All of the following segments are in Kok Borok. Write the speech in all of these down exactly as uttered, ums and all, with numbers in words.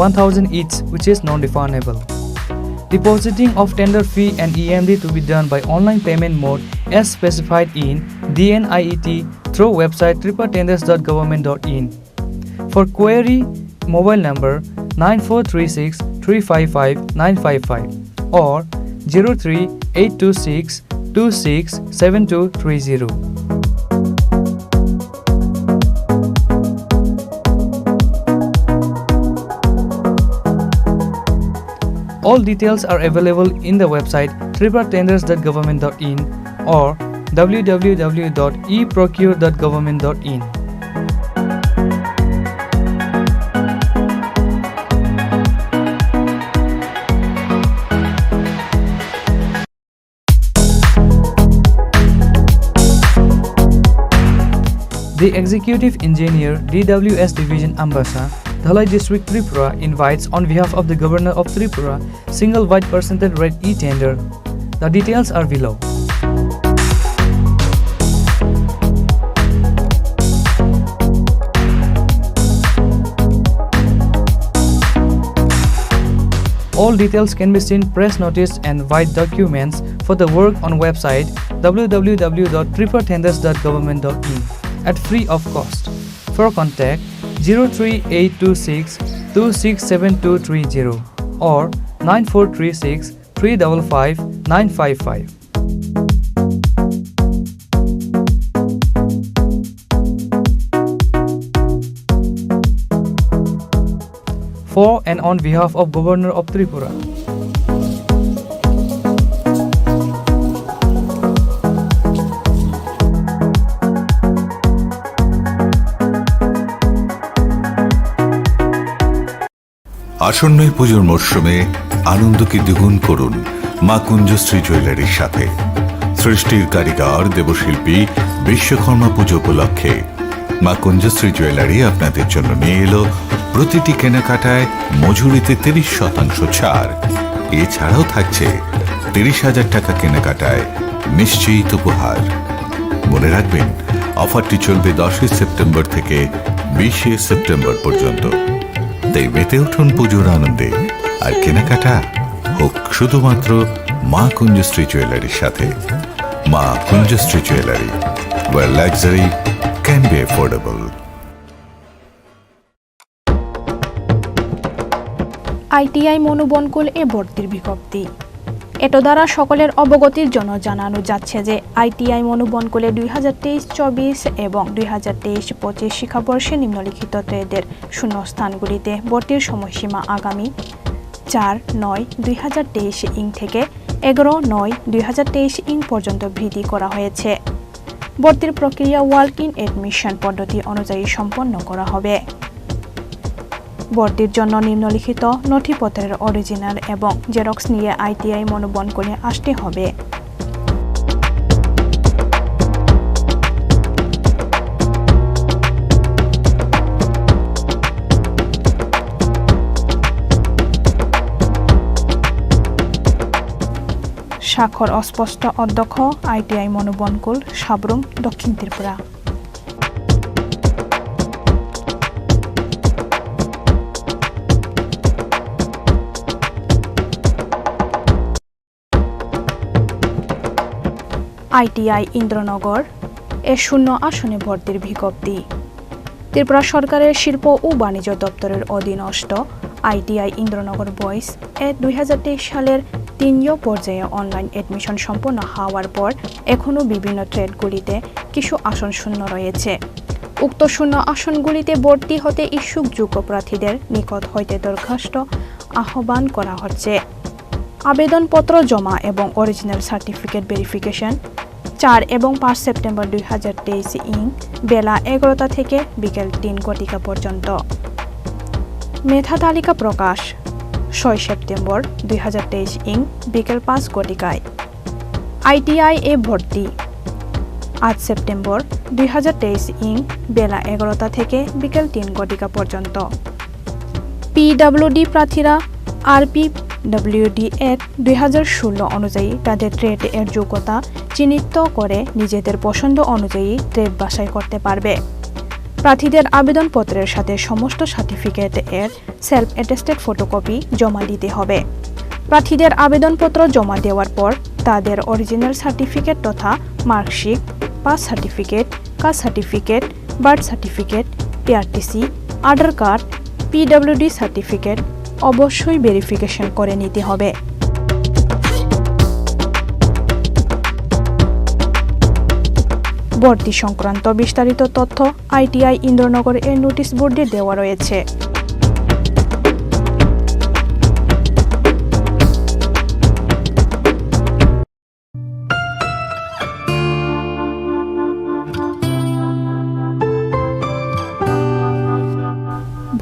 one thousand each, which is non-refundable. Depositing of tender fee and E M D to be done by online payment mode as specified in D N I E T through website tripura tenders dot government dot in. For query, mobile number nine four three six three five five nine five five or zero three eight two six two six seven two three zero. All details are available in the website tripura tenders dot government dot in or w w w dot e procure dot government dot in. The Executive Engineer, D W S Division, Ambasa, Dhalai District, Tripura, invites on behalf of the Governor of Tripura, single wide percentage rate e-tender. The details are below. All details can be seen press notice and wide documents for the work on website w w w dot tripura tenders dot government dot in at free of cost. For contact, zero three eight two six two six seven two three zero or nine four three six three double five nine five five. For and on behalf of Governor of Tripura. আসন্ন এই পুজোর মরশুমে আনন্দকে দ্বিগুণ করুন মা কুঞ্জশ্রী জুয়েলারির সাথে। সৃষ্টির কারিগর দেবশিল্পী বিশ্বকর্মা পুজো উপলক্ষে মা কুঞ্জশ্রী জুয়েলারি আপনাদের জন্য নিয়ে এলো প্রতিটি কেনাকাটায় মজুরিতে তিরিশ শতাংশ ছাড়। এছাড়াও থাকছে তিরিশ হাজার টাকা কেনাকাটায় নিশ্চিত উপহার। মনে রাখবেন, অফারটি চলবে দশই সেপ্টেম্বর থেকে বিশে সেপ্টেম্বর পর্যন্ত। তাই মেতে উঠুন পুজোর আনন্দে, আর কেনাকাটা হোক শুধুমাত্র মা কুঞ্জশ্রী জুয়েলারির সাথে। মা কুঞ্জশ্রী jewellery, where luxury can be affordable. ITI মনোবনকুল এ ভর্তির বিজ্ঞপ্তি। এত দ্বারা সকলের অবগতির জন্য জানানো যাচ্ছে যে আইটিআই মনোবনকুলে দুই হাজার তেইশ চব্বিশ এবং দুই হাজার তেইশ পঁচিশ শিক্ষাবর্ষে নিম্নলিখিত ট্রেডের শূন্যস্থানগুলিতে ভর্তির সময়সীমা আগামী চার নয় দুই হাজার তেইশ ইং থেকে এগারো নয় দুই হাজার তেইশ ইং পর্যন্ত বৃদ্ধি করা হয়েছে। ভর্তির প্রক্রিয়া ওয়াক ইন অ্যাডমিশন পদ্ধতি অনুযায়ী সম্পন্ন করা হবে। ভর্তির জন্য নিম্নলিখিত নথিপত্রের অরিজিনাল এবং জেরক্স নিয়ে আইটিআই মনোবনকুলে আসতে হবে। স্বাক্ষর অস্পষ্ট, অধ্যক্ষ, আইটিআই মনোবনকুল, সাব্রুম, দক্ষিণ ত্রিপুরা। আইটিআই ইন্দ্রনগর এ শূন্য আসনে ভর্তির বিজ্ঞপ্তি। ত্রিপুরা সরকারের শিল্প ও বাণিজ্য দপ্তরের অধীনস্থ আইটিআই ইন্দ্রনগর বয়েজ এ দুই হাজার তেইশ সালের তিন পর্যায়ে অনলাইন অ্যাডমিশন সম্পন্ন হওয়ার পর এখনও বিভিন্ন ট্রেডগুলিতে কিছু আসন শূন্য রয়েছে। উক্ত শূন্য আসনগুলিতে ভর্তি হতে ইচ্ছুক যোগ্য প্রার্থীদের নিকট হইতে দরখাস্ত আহ্বান করা হচ্ছে। আবেদনপত্র জমা এবং অরিজিনাল সার্টিফিকেট ভেরিফিকেশন চার এবং পাঁচ সেপ্টেম্বর দুই হাজার তেইশ ইং বেলা এগারোটা থেকে বিকেল তিন ঘটিকা পর্যন্ত। মেধা তালিকা প্রকাশ ছয় সেপ্টেম্বর দুই হাজার তেইশ ইং বিকেল পাঁচ ঘটিকায়। আইটিআই এ ভর্তি আট সেপ্টেম্বর দুই হাজার তেইশ ইং বেলা এগারোটা থেকে বিকেল তিন ঘটিকা পর্যন্ত। পিডব্লিউডি প্রার্থীরা আরপিডব্লিউডি অ্যাক্ট দুই হাজার ষোলো অনুযায়ী তাদের ট্রেড এর যোগ্যতা চিহ্নিত করে নিজেদের পছন্দ অনুযায়ী ট্রেড বাছাই করতে পারবে। প্রার্থীদের আবেদনপত্রের সাথে সমস্ত সার্টিফিকেট এর সেলফ অ্যাটেস্টেড ফটোকপি জমা দিতে হবে। প্রার্থীদের আবেদনপত্র জমা দেওয়ার পর তাদের অরিজিনাল সার্টিফিকেট তথা marksheet, pass certificate, caste certificate, birth certificate, PRTC, Aadhaar card, PWD certificate অবশ্যই ভেরিফিকেশন করে নিতে হবে। ভর্তি সংক্রান্ত বিস্তারিত তথ্য আইটিআই ইন্দ্রনগর এর নোটিশ বোর্ডে দেওয়া রয়েছে।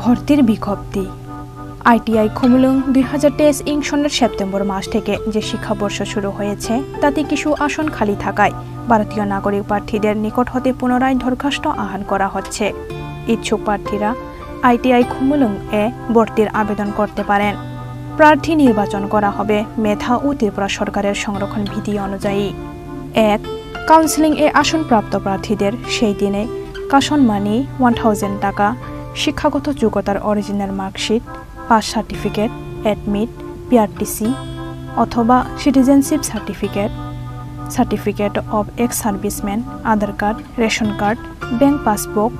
ভর্তির বিজ্ঞপ্তি। আইটিআই খুমুলুং দুই হাজার তেইশ ইং সনের সেপ্টেম্বর মাস থেকে যে শিক্ষাবর্ষ শুরু হয়েছে, তাতে কিছু আসন খালি থাকায় ভারতীয় নাগরিক প্রার্থীদের নিকট হতে পুনরায় দরখাস্ত আহ্বান করা হচ্ছে। ইচ্ছুক প্রার্থীরা আইটিআই খুমুলুং এ ভর্তির আবেদন করতে পারেন। প্রার্থী নির্বাচন করা হবে মেধা ও ত্রিপুরা সরকারের সংরক্ষণ বিধি অনুযায়ী। এক, কাউন্সেলিং এ আসনপ্রাপ্ত প্রার্থীদের সেই দিনে কাশন মানি ওয়ান থাউজেন্ড টাকা, শিক্ষাগত যোগ্যতার original marksheet, pass certificate, admit, PRTC অথবা citizenship certificate, certificate of ex serviceman, Aadhaar card, ration card, bank passbook,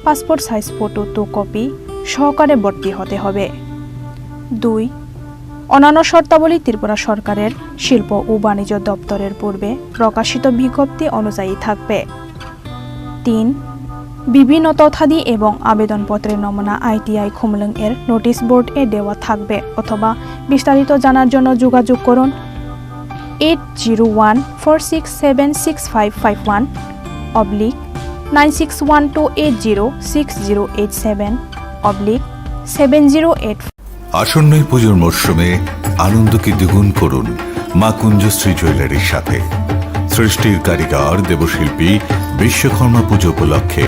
passport size photo দু কপি সহকারে ভর্তি হতে হবে। দুই, অন্যান্য শর্তাবলী ত্রিপুরা সরকারের শিল্প ও বাণিজ্য দপ্তরের পূর্বে প্রকাশিত বিজ্ঞপ্তি অনুযায়ী থাকবে। তিন, বিভিন্ন তথ্যাদি এবং আবেদনপত্রের নমুনা আইটিআই খুমলুং এর নোটিশ বোর্ড এ দেওয়া থাকবে অথবা বিস্তারিত জানার জন্য যোগাযোগ করুন eight zero one four six seven six five five one oblique nine six one two eight zero six zero eight seven oblique seven zero eight. আসন্ন এই পুজোর মরশুমে আনন্দকে দ্বিগুণ করুন মা কুঞ্জশ্রী জুয়েলারির সাথে। সৃষ্টির কারিগর দেবশিল্পী বিশ্বকর্মা পুজো উপলক্ষে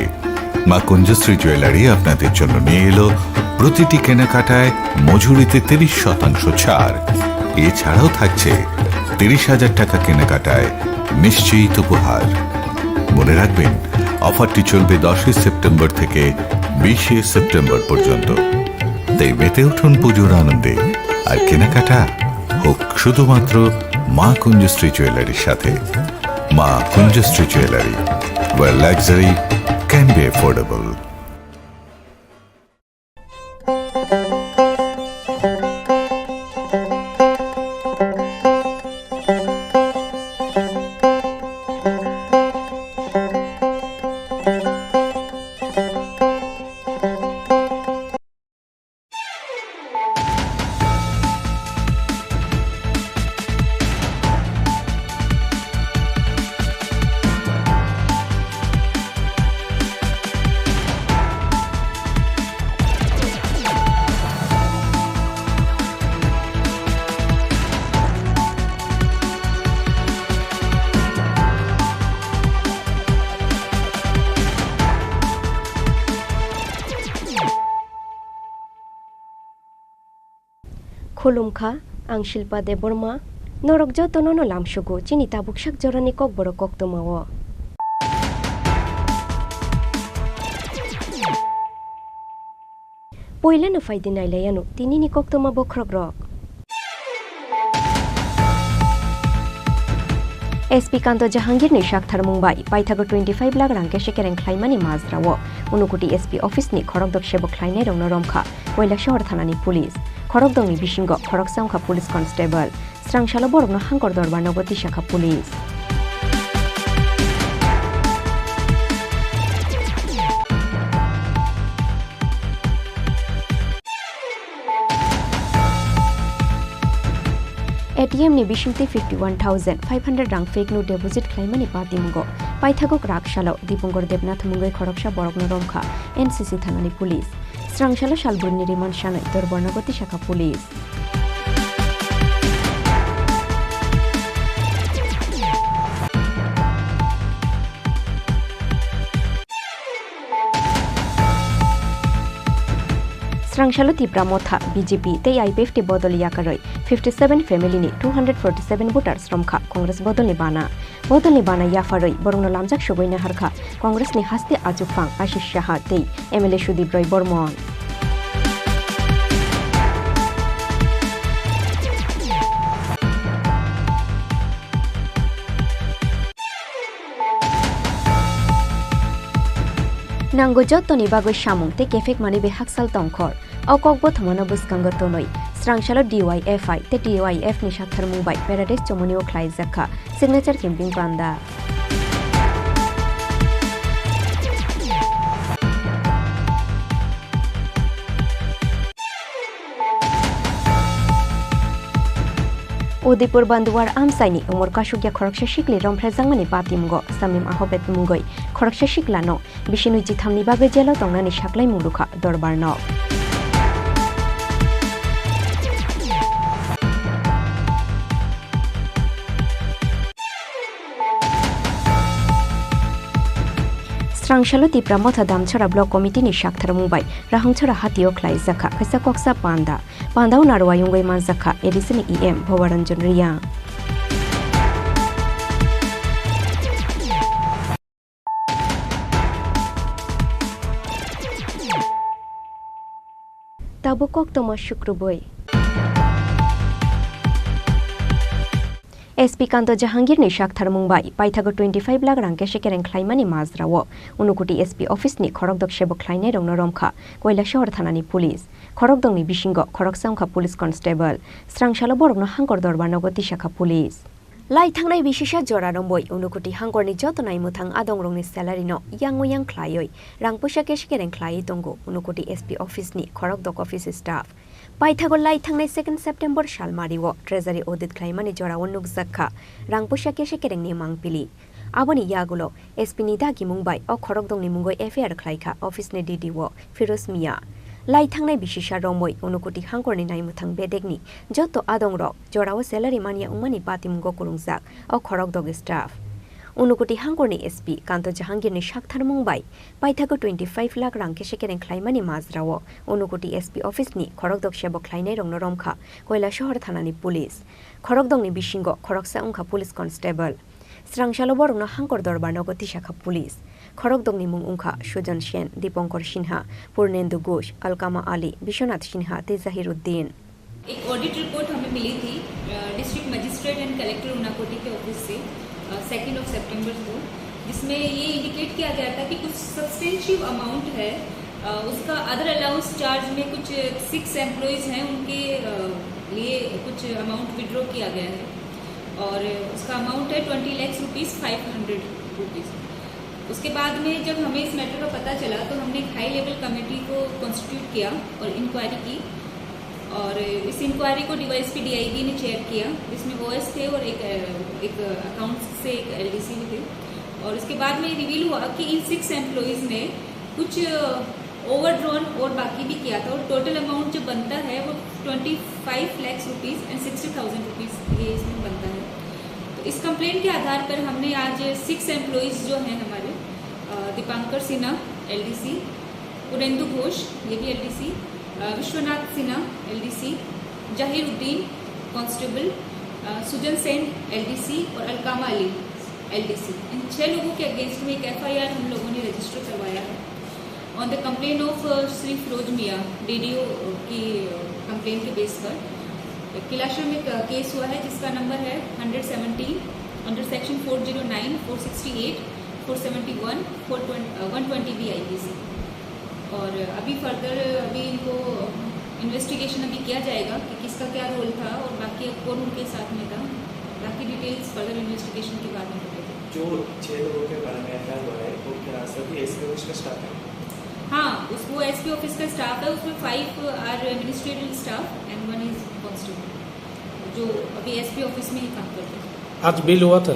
মা কুঞ্জশ্রী জুয়েলারি আপনাদের জন্য নিয়ে এলো প্রতিটি কেনাকাটায় মজুরিতে তিরিশ শতাংশ ছাড়। এছাড়াও থাকছে তিরিশ হাজার টাকা কেনাকাটায় নিশ্চিত উপহার। মনে রাখবেন, অফারটি চলবে দশই সেপ্টেম্বর থেকে বিশে সেপ্টেম্বর পর্যন্ত। তাই মেতে উঠুন পুজোর আনন্দে, আর কেনাকাটা হোক শুধুমাত্র মা কুঞ্জশ্রী জুয়েলারির সাথে। মা কুঞ্জশ্রী jewellery, where luxury can be affordable. Khulumkha, ang Shilpa Debbarma. Norok jotono no lamsugo chini tabuk sak jorani kokborok koktwmao. Puila no phaidi nailaiano tinini koktwma bokhorokrok. S P Kanto Jahangir ni saktharmung bai paithago twenty five lakh rang cash kereng khlaimani Majrao. Unukoti S P office ni khorokdok sebo khlainairokno romkha Koilasohor thanani police. Khorokdokni bisingo khoroksa wngkha police constable. Srangsalo borokno Hangkor Dorbar nogo tisakha police. A T M ni bisingtwi fifty one thousand five hundred rang fake note deposit khlaimani patimungo paithago Raksalo Dipongkor Debnath mungwi khoroksa borokno romkha N C C thanani police. Srangsalo salbwrwini remand sanwi Dorbarnago tisakha police. Salo Tipra Motha, B J P tei I P F T bodol yakarwi fifty seven family ni two hundred forty seven voters romkha Congress bodolni bana. Bodolni bana yapharwi borokno lamjak sugwi naharkha Congress ni haste achukphang Ashish Saha tei M L A Sudip Roy Bormon. Nango jottoni bagwi samung tei kephek manwi bai haksal tongkhor. O kok bothomano bwskango tonwi, srangsalo D Y F I tei D Y F ni saktharmung bai Paradise Chomoni o khlaijak kha signature camping panda. Udaipur Banduar amchaini umor kasukya khoroksa sikli romphrejakmani patimungo Samim Ahobet mungwi khoroksa siklano bisinwi jithamni bagwi jelo tongnani saklaimung rwkha dorbarno. Srangsalo Tipra Motha Damchara Block Committee ni saktharmung bai Rahongchara hatio khlaijakha kaisa koksa panda. Pandao narwai wngwi manjakha A D C ni E M Bhobaranjan Reang. Tabuk koktwma sukrubwi. S P Kanto Jahangir ni saktharmung bai paithago twenty five lakh rang kesekereng khlaimani majrao Unakoti S P office ni khorokdok sebo khlainairokno romkha Koilasohor thanani police. Khorokdokni bisingo khoroksa wngkha police constable. Srangsalo borokno Hangkor Dorbar nogo tisakha police. Lai thangnai bisisa jora romwi Unakoti Hangkorni joto naimwthang adongrokni salary no yango yang khlaiwi rang puisa kesekereng khlaiwi tongo Unakoti S P office ni khorokdok office staff. Paithago lai thangnai second September salmario treasury audit khlaimani jorao nukjak kha rang puisa kesekerengni mangpili. Aboni yagulo S P ni dagimung bai o khorokdokni mungwi F I R khlaikha office ni D D O Firoz Mia. Lai thangnai bisisa romwi Unakoti Hangkorni naimwthang bedekni joto adongrok jorao salary manya wngmani patimungo kwrwngjak o khorokdok staff. Unakoti Hangkorni S P Kanto Jahangirni saktharmung bai paithago twenty five lakh rang kesekereng khlaimani majrao Unakoti S P office ni khorokdok sebo khlainairokno romkha Koilasohor thanani police. Khorokdokni bisingo khoroksa wngkha police constable. Srangsalo borokno Hangkor Dorbar nogo tisakha police. Khorokdokni mung wngkha Sujan Sen, Dipankar Sinha, Purnendu Ghosh, Alkama Ali, Biswanath Sinha tei Zahiruddin. एक audit report हमें मिली थी, uh, district magistrate and collector Unakoti के office से, अ, second of सितंबर को, जिसमें ये इंडिकेट किया गया था कि कुछ सब्सटेंशियल अमाउंट है, अ, उसका अदर अलाउंस चार्ज में कुछ सिक्स एम्प्लॉइज हैं, उनके, अ, लिए कुछ अमाउंट विड्रॉ किया गया है और उसका अमाउंट है twenty lakhs rupees five hundred rupees. उसके बाद में जब हमें इस मैटर का पता चला तो हमने एक हाई लेवल कमेटी को कॉन्स्टिट्यूट किया और इंक्वायरी की और इस इंक्वायरी को डीवाईएसपी डीआईबी ने चेयर किया, जिसमें ओएस थे और एक, अ, एक अकाउंट्स से एक एलडीसी भी थे। और उसके बाद में रिवील हुआ कि इन सिक्स एम्प्लॉइज ने कुछ ओवरड्रॉन और बाकी भी किया था और टोटल अमाउंट जो बनता है वो twenty five lakhs rupees and sixty thousand rupees ये इसमें बनता है। तो इस कंप्लेंट के आधार पर हमने आज सिक्स एम्प्लॉइज जो हैं हमारे, अ, दीपांकर सिन्हा एलडीसी, उरेंदु घोष, ये भी एलडीसी, अ, विश्वनाथ सिन्हा एलडीसी, जाहिर उद्दीन कांस्टेबल, अ, सुजन सेन एलडीसी और अलकामा अली एलडीसी, इन छह लोगों के अगेंस्ट में एक एफआईआर हम लोगों ने रजिस्टर करवाया है ऑन द कंप्लेंट ऑफ, अ, श्री फिरोज मियाँ, डीडीओ की, अ, कंप्लेंट के बेस पर। कैलाशहर में एक, अ, केस हुआ है जिसका नंबर है hundred seventeen, under section four zero nine, four sixty eight, four seventy one, four twenty, uh, one twenty B IPC. और अभी फर्दर अभी इनको इन्वेस्टिगेशन अभी किया जाएगा कि किसका क्या रोल था और बाकी अब कौन उनके साथ में था, बाकी डिटेल्स फर्दर इन्वेस्टिगेशन के बाद में बताएंगे। जो छह लोगों के बारे में एफआईआर हुआ है, वो क्या सभी एसपी ऑफिस का स्टाफ है? हाँ, उस, वो एसपी ऑफिस का स्टाफ है, उसमें five are administrative staff and one is constable, जो अभी एसपी ऑफिस में ही काम करते हैं। आज बेल हुआ था?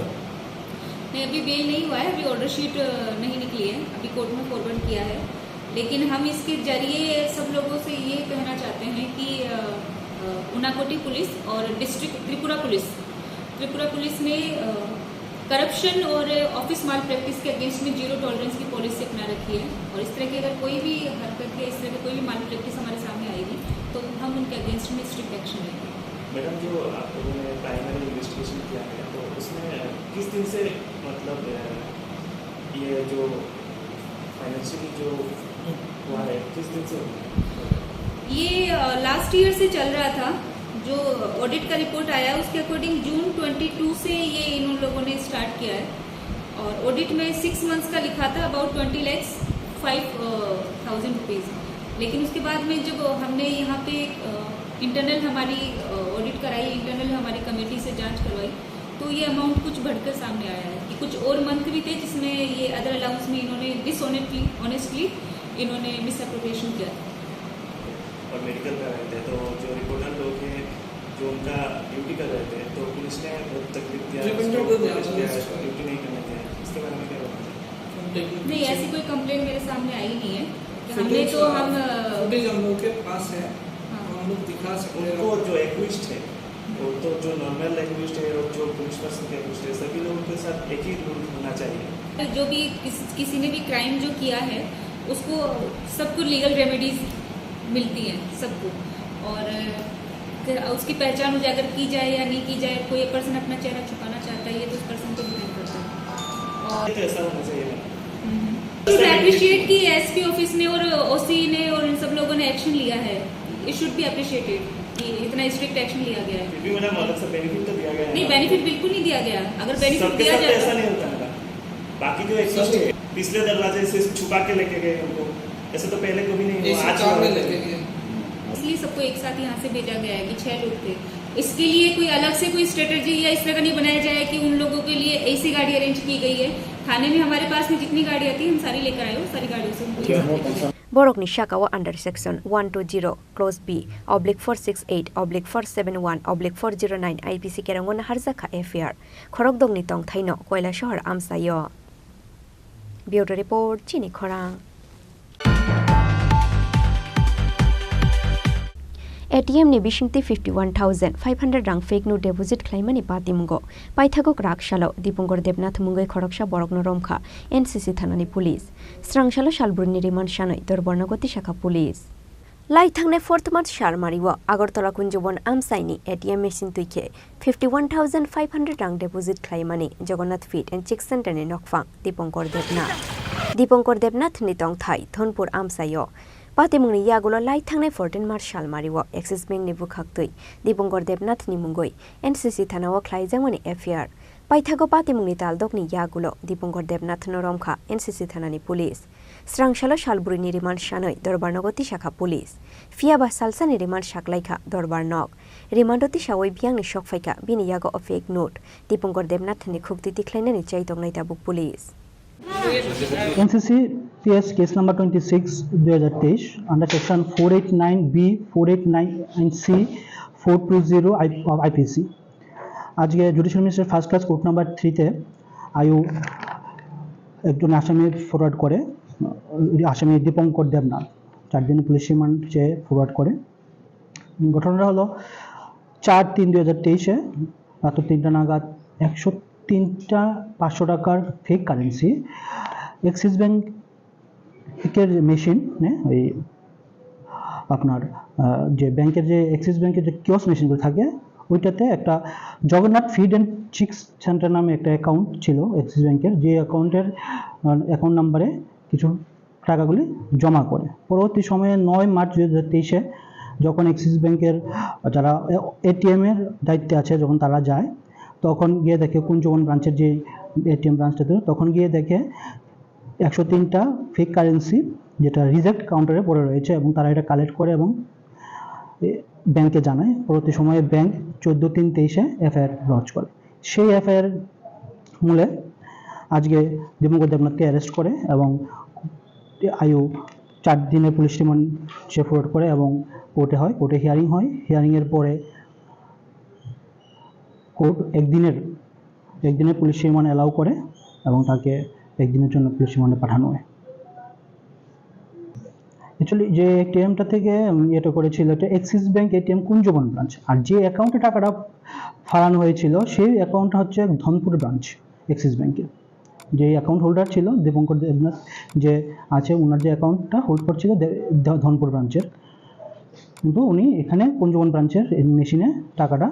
नहीं, अभी बेल नहीं हुआ है, अभी ऑर्डर शीट, अ, नहीं निकली है, अभी कोर्ट में फॉरवर्ड किया है। लेकिन हम इसके जरिए सब लोगों से ये कहना चाहते हैं कि, अ, अ, उनाकोटी पुलिस और डिस्ट्रिक्ट त्रिपुरा पुलिस, त्रिपुरा पुलिस ने, अ, करप्शन और ऑफिस माल प्रैक्टिस के अगेंस्ट में जीरो टॉलरेंस की पॉलिसी अपना रखी है और इस तरह की अगर कोई भी हरकत या इस तरह की कोई भी माल प्रैक्टिस हमारे सामने आएगी के अगेंस्ट में स्ट्रिक्ट एक्शन लेंगे। मैडम, जो आप लोगों ने प्राइमरी इन्वेस्टिगेशन किया है, तो उसमें किस दिन से, मतलब, अ, ये जो फाइनेंशियली जो हुआ है, किस दिन से हुआ है? ये, अ, लास्ट ईयर से चल रहा था। जो ऑडिट का रिपोर्ट आया, उसके अकॉर्डिंग जून ट्वेंटी टू से ये इन लोगों ने स्टार्ट किया है। और ऑडिट में सिक्स मंथ्स का लिखा था, about twenty lakhs five thousand rupees. लेकिन उसके बाद में जब हमने यहाँ पे, अ, इंटरनल हमारी, अ, ऑडिट कराई, इंटरनल हमारी कमेटी से जांच करवाई, तो ये अमाउंट कुछ बढ़कर सामने आया है कि कुछ और मंथ भी थे जिसमें ये अदर अलाउंस में इन्होंने डिसऑनेस्टली, ऑनेस्टली इन्होंने मिसअप्रोप्रिएशन किया था। और मेडिकल कर रहे थे, तो जो रिपोर्टर लोग हैं, जो उनका ड्यूटी कर रहे थे, तो पुलिस ने बहुत तकलीफ दिया, रिमाइंडर उसको दे दिया, पुलिस ने पुलिस को। ड्यूटी नहीं करने दिया। इसके बारे में क्या बोलते हैं? नहीं, ऐसी कोई कंप्लेंट मेरे सामने आई नहीं है। कि हमने फुटेज, तो हम, अ, फुटेज हम लोग के पास है, हाँ। हम लोग दिखा सकते हैं। उनको जो एक्यूज्ड है, वो तो जो नॉर्मल एक्यूज्ड है और जो पुलिस पर्सन के एक्यूज्ड है, सभी लोगों के साथ एक ही रूल होना चाहिए। तो जो भी किस-, किसी ने भी क्राइम जो किया है, उसको, सबको लीगल रेमेडीज मिलती हैं, सबको। और, अ, उसकी पहचान उजागर की जाए या नहीं की जाए, कोई पर्सन अपना चेहरा छुपाना चाहता है, ये तो उस पर्सन को डिपेंड करता है। और ये तो ऐसा होना चाहिए। हम्म। It's appreciate कि एसपी ऑफिस ने और ओसी ने और इन सब लोगों ने एक्शन लिया है। It should be appreciated कि इतना स्ट्रिक्ट एक्शन लिया गया है। फिर भी मैडम, अलग से बेनिफिट तो दिया गया है नहीं, ना? बेनिफिट बिल्कुल नहीं दिया गया। अगर बेनिफिट सबके दिया साथ तो जाता ऐसा नहीं होता है ना। बाकी जो एक्यूज्ड है, पिछले दरवाजे से छुपा के लेके गए उनको, ऐसे तो पहले कभी नहीं हुआ, ऐसे आज कार हुआ में है। लेके गए। इसलिए सबको एक साथ यहाँ से भेजा गया है कि छह लोग थे। इसके लिए कोई अलग से कोई स्ट्रेटजी या इस तरह का नहीं बनाया जाए कि उन लोगों के लिए ऐसी गाड़ी अरेंज की गई है। थाने में हमारे पास में जितनी गाड़ी आती है, हम सारी लेकर आए हो, सारी गाड़ियों से उनको एक साथ लेकर आए। Borokni saka o under section one two zero clause B oblique four six eight oblique four seven one oblique four zero nine I P C kerango naharjakha F I R. Khorokdokni tongthaino Koilasohor amchaio. Bureau Report, Chini Khorang. A T M ni bisingtwi fifty one thousand five hundred rang fake note deposit khlaimani patimungo paithago kwrak salo Dipankar Debnath mungwi khoroksa borokno romkha N C C thanani police. Srang salo salbrwini remand sanwi dorbarno goti sakha police. Lai thangnai fourth March salmario Agartala Kunjubon amchaini A T M machine twi khe fifty one thousand five hundred rang deposit khlaimani Jagannath Feed and Chick Center ni nokphang Dipankar Debnath. Dipankar Debnath ni tongthai Dhonpur amchaio. Patimungni yagulo lai thangnai fourteen March salmario Axis Bank ni bwkhaktwi Dipankar Debnath ni mungwi N C C thanao khlaijakmani F I R. Paithago patimungni taldokni yagulo Dipankar Debnath no romkha N C C thanani police. Srang salo salbrwini remand sanwi dorbarnogo tisakha police. Phiya ba salsani remand saklaikha dorbarnok. Remando tisawi biyangni sok phaikha bini yago o fake note. Dipankar Debnath ni khukti tikhlainani chai tongnai tabuk police. N C C T S case number twenty six, দুই হাজার তেইশ, under section four eight nine B, four eight nine C, four two zero I, of I P C. আজকে judicial magistrate first class court number থ্রিতে আয়ু একজন আসামি ফরওয়ার্ড করে, আসামি দীপঙ্কর দেবনাথ চার দিন পুলিশ রিমান্ড চেয়ে ফরওয়ার্ড করে। ঘটনাটা হলো চার তিন দুই হাজার তেইশে রাত তিনটা নাগাদ একশো তিনটা পাঁচশো টাকার ফেক কারেন্সি এক্সিস ব্যাংক একের মেশিনে ওই আপনার, আহ, যে ব্যাংকের যে এক্সিস ব্যাংকের যে কিওস মেশিনগুলো থাকে, ওইটাতে একটা Jagannath feed and chicks centre নামে একটা অ্যাকাউন্ট ছিল এক্সিস ব্যাংকের, যে অ্যাকাউন্টের, আহ, অ্যাকাউন্ট নাম্বারে কিছু টাকাগুলি জমা করে। পরবর্তী সময়ে নয় মার্চ দুই হাজার তেইশে যখন এক্সিস ব্যাংকের যারা এটিএম এর দায়িত্বে আছে, যখন তারা যায়, তখন গিয়ে দেখে কুঞ্জবন ব্রাঞ্চের যে এটিএম ব্রাঞ্চটা ছিল, তখন গিয়ে দেখে একশো তিনটা ফেক কারেন্সি, যেটা রিজেক্ট কাউন্টারে পড়ে রয়েছে, এবং তারা এটা কালেক্ট করে এবং এ, ব্যাংকে জানায়। পরবর্তী সময়ে ব্যাংক চোদ্দ তিন তেইশে এফআইআর লঞ্চ করে। সেই এফআইআর মূলে আজকে দীপঙ্কর দেবনাথকে অ্যারেস্ট করে এবং আয়ু চার দিনের পুলিশ রিমান্ড সে ফরওয়ার্ড করে এবং কোর্টে হয়, কোর্টে হিয়ারিং হয়। হিয়ারিংয়ের পরে কোর্ট একদিনের, একদিনের পুলিশ রিমান্ড অ্যালাউ করে এবং তাকে একদিনের জন্য পুলিশ রিমান্ডে পাঠানো হয়। অ্যাকচুয়ালি যে এটিএমটা থেকে, উম, এটা করেছিল, এটা এক্সিস ব্যাংক এটিএম কুঞ্জবন ব্রাঞ্চ। আর যে অ্যাকাউন্টে টাকাটা ফালানো হয়েছিল, সেই অ্যাকাউন্টটা হচ্ছে ধনপুর ব্রাঞ্চ এক্সিস ব্যাংকের। যে অ্যাকাউন্ট হোল্ডার ছিল দীপঙ্কর দেবনাথ, যে আছে, ওনার যে অ্যাকাউন্টটা হোল্ড করছিল দে-, ধ-, ধনপুর ব্রাঞ্চের। কিন্তু উনি এখানে কুঞ্জবন ব্রাঞ্চের মেশিনে টাকাটা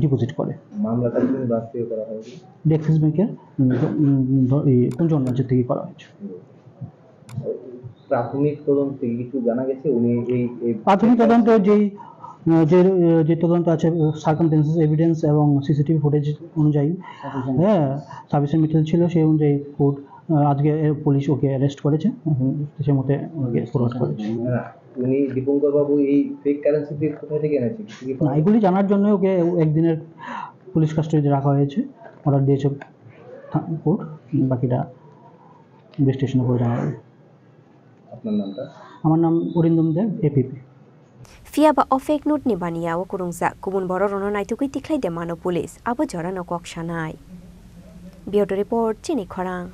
ডিপোজিট করে। মামলাটা কোন ব্রাঞ্চ থেকে করা হয়েছে? ডি এক্সিস ব্যাংকের, উম, দ-, উম, দ-, এই কুঞ্জবন ব্রাঞ্চের থেকে করা হয়েছে। প্রাথমিক তদন্ত থেকে কিছু জানা গেছে? উনি এই, এই প্রাথমিক তদন্ত যেই, আহ, যে, আহ, যে তদন্ত আছে, সার্কামস্টেন্সেস এভিডেন্স এবং সিসিটিভি ফুটেজ অনুযায়ী, হ্যাঁ, সাবিসের মিটেল ছিল, সেই অনুযায়ী কোর্ট, আহ, আজকে এ, পুলিশ ওকে অ্যারেস্ট করেছে, উম, সে মতে ওকে ফরওয়ার্ড করেছে। না, উনি দীপঙ্কর বাবু এই ফেক কারেন্সি দিয়ে কোথা থেকে এনেছে? কিছু কি না, এগুলি জানার জন্য ওকে একদিনের পুলিশ কাস্টডিতে রাখা হয়েছে, অর্ডার দিয়েছে থা-, কোর্ট। বাকিটা ইনভেস্টিগেশনের পরে জানা যাবে। আপনার নামটা? আমার নাম অরিন্দম দেব, APP. Phiya ba o fake note ni baniya o kwrwngjak kubun borok rokno naitugwi tikhlai de mano police, abo jorano kok sanai. Bureau report, chini khorang.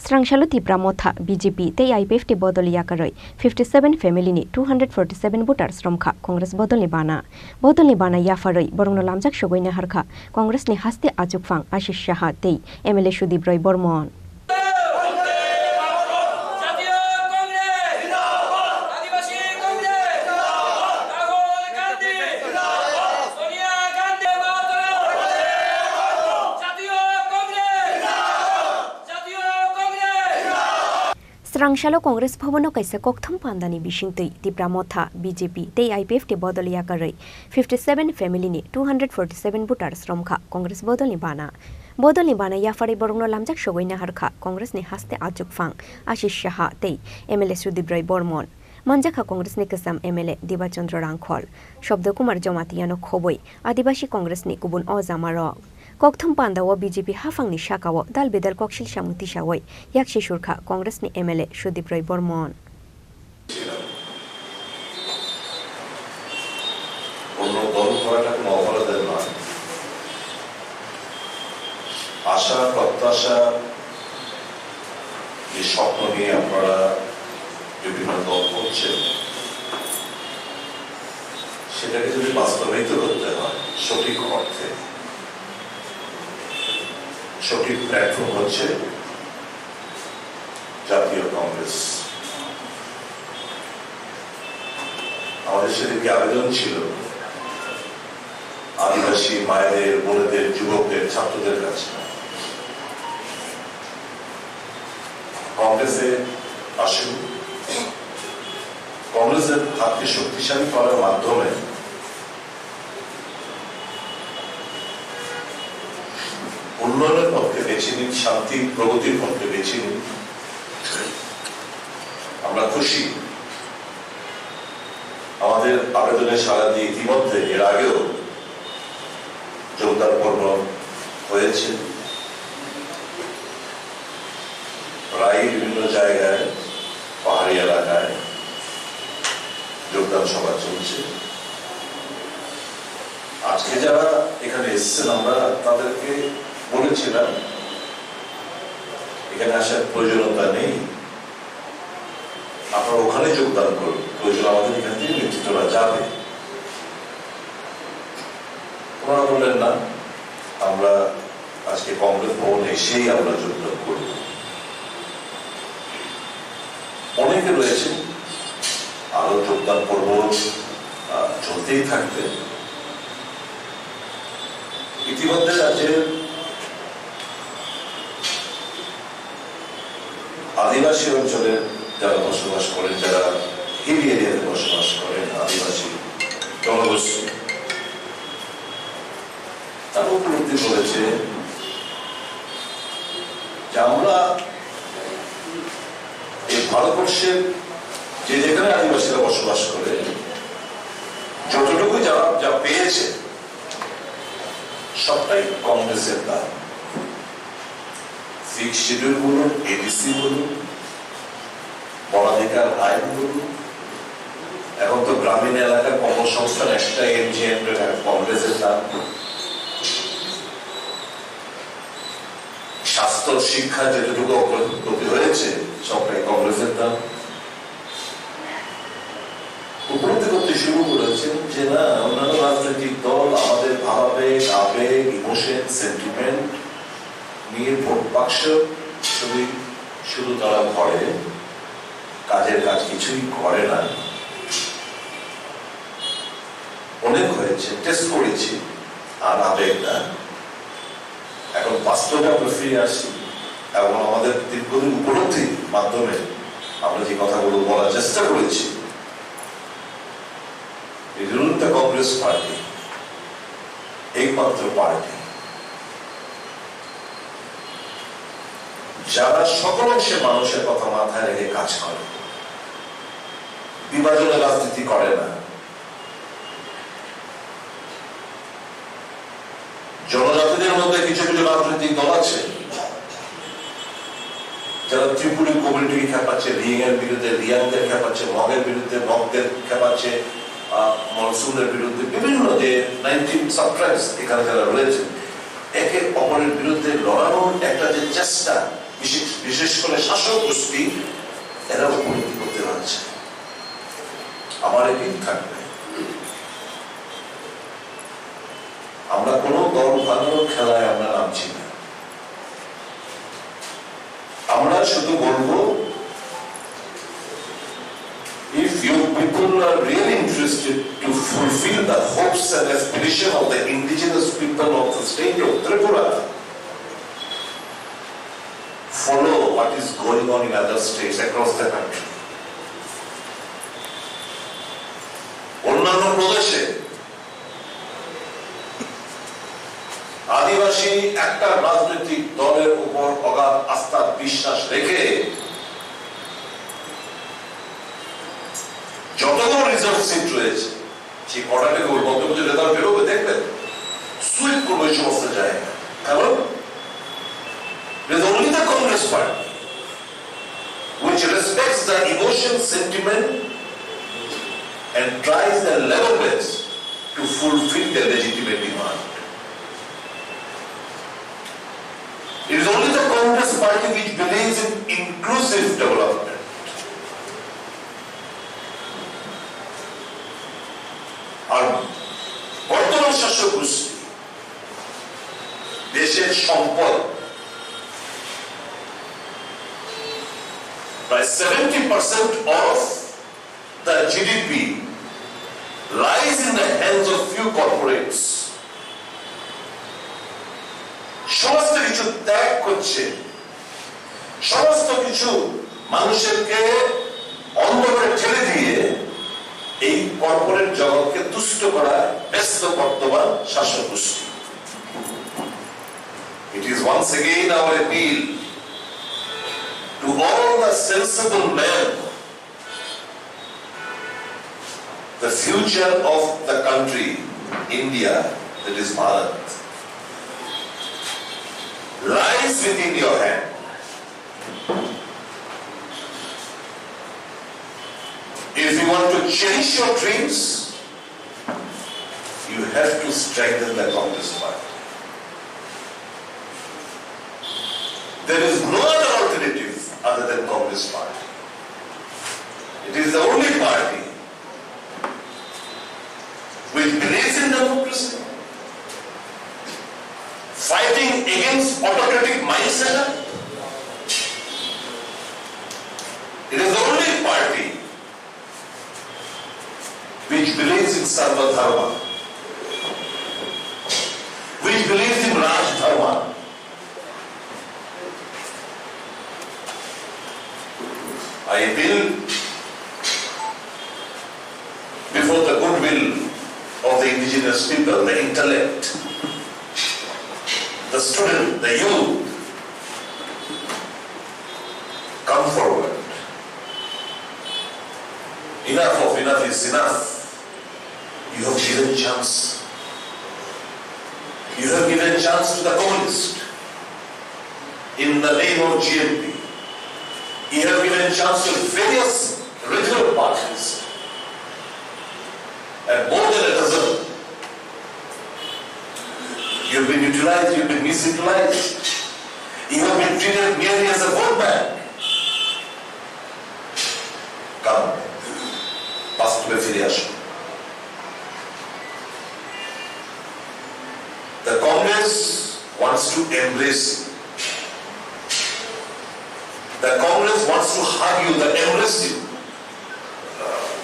Srangsalo Tipra Motha, B J P tei I P F T bodol yakarwi fifty seven family ni two hundred forty seven voters romkha Congress bodolni bana. Bodolni bana yapharwi borokno lamjak sogwi naharkha Congress ni haste achukphang Ashish Saha tei M L A Sudip Roy Bormon. Srangsalo Congress Bhavan-o kaisa kokthum pandani bisingtwi Tipra Motha, B J P tei I P F T bodol yakarwi fifty seven family ni two hundred forty seven voters romkha Congress bodolni bana. Bodolni bana yapharwi borokno lamjak sogwi naharkha Congress ni haste achukphang Ashish Saha tei M L A Sudip Roy Bormon. Manjakha Congress ni kwcham M L A Diba Chandra Rangkhol, Shobdo Kumar Jamatia no khobwi Adibasi Congress ni kubun o jamarok. Kokthum panda o B J P haphang ni saka o dal bedal koksil samung tisawi yaksi surkha Congress ni M L A Sudip Roy Bormon. অন্য দল করাটা কোনো অপরাধের নয়। আশা, প্রত্যাশা, যে স্বপ্ন নিয়ে আপনারা বিভিন্ন দল করছেন, সেটাকে যদি বাস্তবায়িত করতে হয় সঠিক অর্থে, সঠিক প্ল্যাটফর্ম হচ্ছে জাতীয় কংগ্রেস। আমাদের সেদিনকে আবেদন ছিল আদিবাসী মায়েদের, বোনেদের, যুবকদের, ছাত্রদের কাছে, কংগ্রেসে আসুন। কংগ্রেসের হাতকে শক্তিশালী করার মাধ্যমে উন্নয়নের পথকে বেছে নিন, শান্তি, প্রগতির পথকে বেছে নিন। আমরা খুশি, আমাদের আবেদনে সাড়া দিয়ে ইতিমধ্যে এর আগেও যোগদান পর্ব হয়েছে। প্রায় বিভিন্ন জায়গায়, পাহাড়ি এলাকায় যোগদান সভা চলছে। আজকে যারা এখানে এসেছেন, আমরা তাদেরকে বলেছিলাম, এখানে আসার প্রয়োজনীয়তা নেই, আপনারা ওখানে যোগদান করুন, প্রয়োজন আমাদের এখান থেকে নেতৃত্বরা যাবে। ওনারা বললেন, "না, আমরা আজকে কংগ্রেস ভবনে এসেই আমরা যোগদান করব।" অনেকে রয়েছেন, আরও যোগদান পর্ব, আহ, চলতেই থাকবে। ইতিমধ্যে রাজ্যের আদিবাসী অঞ্চলের যারা বসবাস করেন, যারা হিল এরিয়াতে বসবাস করেন, আদিবাসী জনগোষ্ঠী, তারা উপলব্ধি করেছে যে আমরা এই ভারতবর্ষের যে যেখানে আদিবাসীরা বসবাস করে, যতটুকু যারা যা পেয়েছে, সবটাই কংগ্রেসের দান। সিক্স শিডিউল বলুন, এডিসি বলুন, বনাধিকার আইন বলুন, এখন তো গ্রামীণ এলাকার কর্মসংস্থান একটা এমজিএনরেগা কংগ্রেসের দান। স্বাস্থ্য, শিক্ষা যেটুকু অগ্রগতি হয়েছে, সবটাই কংগ্রেসের দান। উপলব্ধি করতে শুরু করেছেন যে না, অন্যান্য রাজনৈতিক দল আমাদের ভাবাবেগ, আবেগ, ইমোশন, সেন্টিমেন্ট নিয়ে ভোট বাক্স শুধু, শুধু তারা ভরে, কাজের কাজ কিছুই করে না। অনেক হয়েছে, টেস্ট করেছি, আর আবেগ না। এখন বাস্তবে আমরা ফিরে আসি এবং আমাদের দীর্ঘদিন উপলব্ধির মাধ্যমে আমরা যে কথাগুলো বলার চেষ্টা করেছি, it is not the Congress Party, একমাত্র পার্টি যারা সকল অংশের মানুষের কথা মাথায় রেখে কাজ করে, বিভাজনের রাজনীতি করে না। জনজাতিদের মধ্যে কিছু কিছু রাজনৈতিক দল আছে, যারা ত্রিপুরী কমিউনিটিকে খেপাচ্ছে, রিয়াংয়ের বিরুদ্ধে, রিয়াংদের খেপাচ্ছে, মগের বিরুদ্ধে, মগদের খেপাচ্ছে, আহ, মনসুনদের বিরুদ্ধে, বিভিন্ন যে নাইনটিন সাবট্রাইবস এখানে যারা রয়েছে, একে অপরের বিরুদ্ধে লড়ানোর একটা যে চেষ্টা, বিশেষ, বিশেষ করে শাসক গোষ্ঠী, এরা উপলব্ধি করতে পারছে। আমার এপিল থাকবে, আমরা কোনো দল ভাঙানোর খেলায় আমরা নামছি না। আমরা শুধু বলবো, if you people are really interested to fulfill the hopes and aspiration of the indigenous people of the state of Tripura, follow what is going on in other states across the country. অন্যান্য প্রদেশে আদিবাসী একটা রাজনৈতিক দলের উপর অগাধ আস্থা বিশ্বাস রেখে যতগুলো রিজার্ভ সিট রয়েছে, সেই কটা থেকে ওই মধ্যে মধ্যে রেজাল্ট বেরোবে, দেখবেন সুইপ করবে ওই সমস্ত জায়গা। কারণ it is only the Congress Party which respects the emotion, sentiment and tries the level best to fulfill the legitimate demand. It is only the Congress Party which believes in inclusive development. আর বর্তমান শাসক গোষ্ঠী দেশের সম্পদ প্রায় seventy percent of the G D P lies in the hands of few corporates. সমস্ত কিছু ত্যাগ করছে, সমস্ত কিছু মানুষকে অন্ধকারে ঠেলে দিয়ে এই কর্পোরেট জগৎকে তুষ্ট করায় ব্যস্ত বর্তমান শাসক গোষ্ঠী। It is once again our appeal to all the sensible men, the future of the country, India, that is Bharat, lies within your hand. If you want to cherish your dreams, you have to strengthen the Congress Party. There is no other alternative other than Congress Party. It is the only party which believes in democracy, fighting against autocratic mindset. It is the only party which believes in Sarva Dharma, which believes in Raj Dharma. I appeal before the goodwill of the indigenous people, the intellect, the student, the youth, come forward. Enough of enough is enough. You have given chance. You have given chance to the communist in the name of G N P. You have given chance to various regional parties. And more than a dozen. You have been utilized, you have been misutilized. You have been treated merely as a vote bank. Come, বাস্তবে ফিরে আসো। The Congress wants to embrace you. The Congress wants to hug you, that embrace you,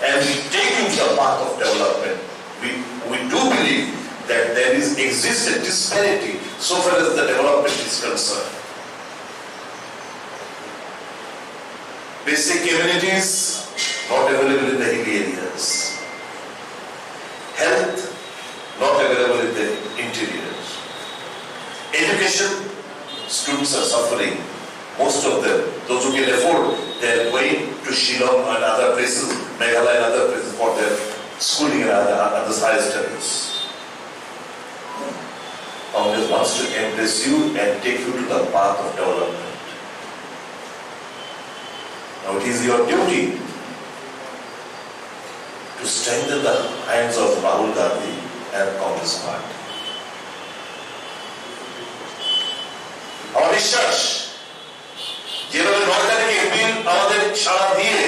and take you to the path of development. We, we do believe that there is exists a disparity so far as the development is concerned. Basic amenities not available in the hilly areas. Health not available in the interior. Education, students are suffering. Most of them, those who can afford, they are going to Shillong and other places, Meghalaya and other places for their schooling and other, other higher studies. Congress wants to embrace you and take you to the path of development. Now it is your duty to strengthen the hands of Rahul Gandhi and Congress party. আমার বিশ্বাস, যেভাবে নয় তারিখে এপিল আমাদের সাড়া দিয়ে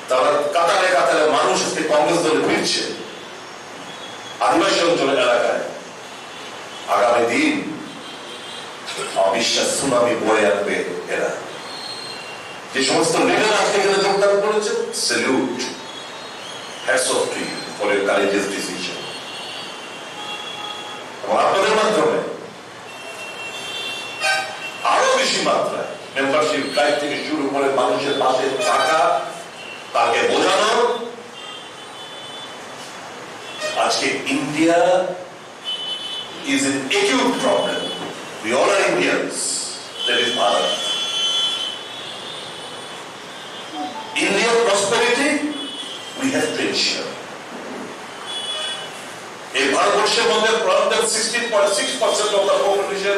তারা কাতারে কাতারে মানুষ আজকে কংগ্রেস দলে ফিরছে, আদিবাসী অঞ্চলের এলাকায় আগামী দিন আমার বিশ্বাস সুনামি বয়ে আনবে এরা। যে সমস্ত লিডার আজকে এখানে যোগদান করেছেন, salute, hats off to you for your courageous decision। এবং আপনাদের মাধ্যমে আরো বেশি মাত্রায় মেম্বারশিপ ড্রাইভ থেকে শুরু করে মানুষের পাশে থাকা, তাকে বোঝানো। আজকে India is in acute problem. We all are Indians. That is Bharat. India prosperity, we have to ensure. এই ভারতবর্ষের মধ্যে প্রায় sixteen point six percent of the population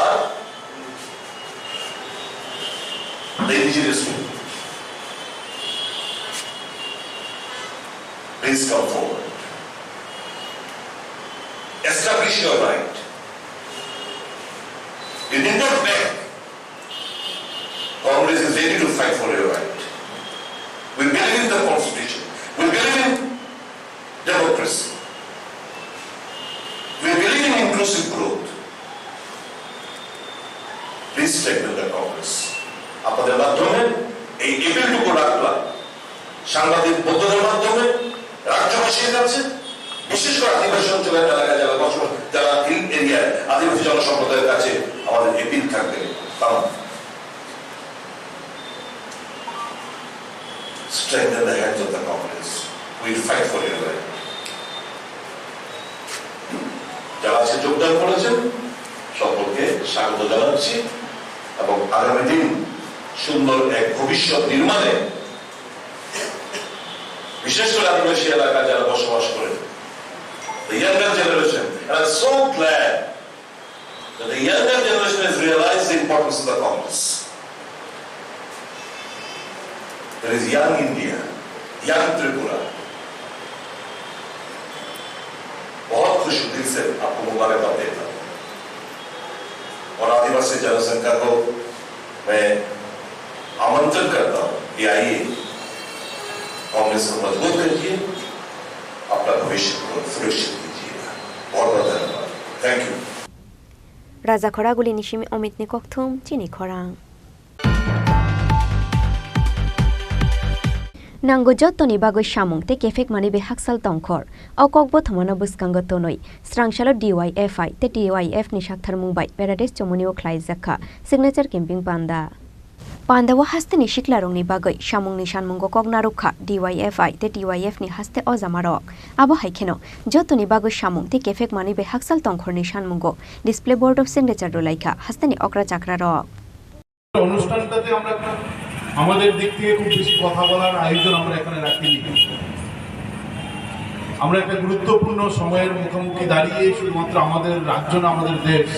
are the indigenous people. Please come forward. Establish your right. You need not beg. Congress is ready to fight for your right. We believe in the constitution. We believe in democracy. We believe in inclusive growth. Please strengthen the Congress. আপনাদের মাধ্যমে এই এপিলটুকু রাখলাম সাংবাদিক বন্ধুদের মাধ্যমে রাজ্যবাসীর কাছে, বিশেষ করে আদিবাসী অঞ্চলের এলাকায় যারা বসবাস, যারা হিল এরিয়ায় আদিবাসী জনসম্প্রদায়ের কাছে আমাদের এপিল থাকবে, কারণ strengthen the hands of the Congress. We will fight for your right. যারা আজকে যোগদান করেছেন সকলকে স্বাগত জানাচ্ছি এবং আগামী দিন সুন্দর এক ভবিষ্যৎ নির্মাণে বিশেষ করে আদিবাসী এলাকায় যারা বসবাস করেন, the younger generation, and I'm so glad that the younger generation has realized the importance of the Congress. There is young India, young Tripura. बहुत खुश हूँ, दिल से आपको मुबारकबाद देता हूँ। और आदिवासी जनसंख्या को मैं आमंत्रण करता हूँ कि आइए, कांग्रेस को मजबूत कीजिए, अपना भविष्य को सुरक्षित कीजिएगा। बहुत बहुत धन्यवाद। Thank you। Raja Khoraguli ni simi Omit ni kokthum chini khorang. Nango jottoni bagwi samung tei kephek manwi bai haksal tongkhor. O kok bothomano bwskango tonwi, srangsalo D Y F I tei D Y F ni saktharmung bai Paradise Chomoni o khlaijak kha signature camping panda. Panda o hasteni siklarokni bagwi samungni sanmungo kok narwk kha D Y F I tei D Y F ni haste ojamarok. Abo hai kheno jottoni bagwi samung tei kephek manwi bai haksal tongkhorni sanmungo display board o signature rwlai kha hasteni okra chakrarok. অনুষ্ঠানটাতে আমরা আমাদের দিক থেকে খুব বেশি কথা বলার আয়োজন আমরা এখানে রাখিনি। আমরা একটা গুরুত্বপূর্ণ সময়ের মুখোমুখি দাঁড়িয়ে শুধুমাত্র আমাদের রাজ্য না, আমাদের দেশ,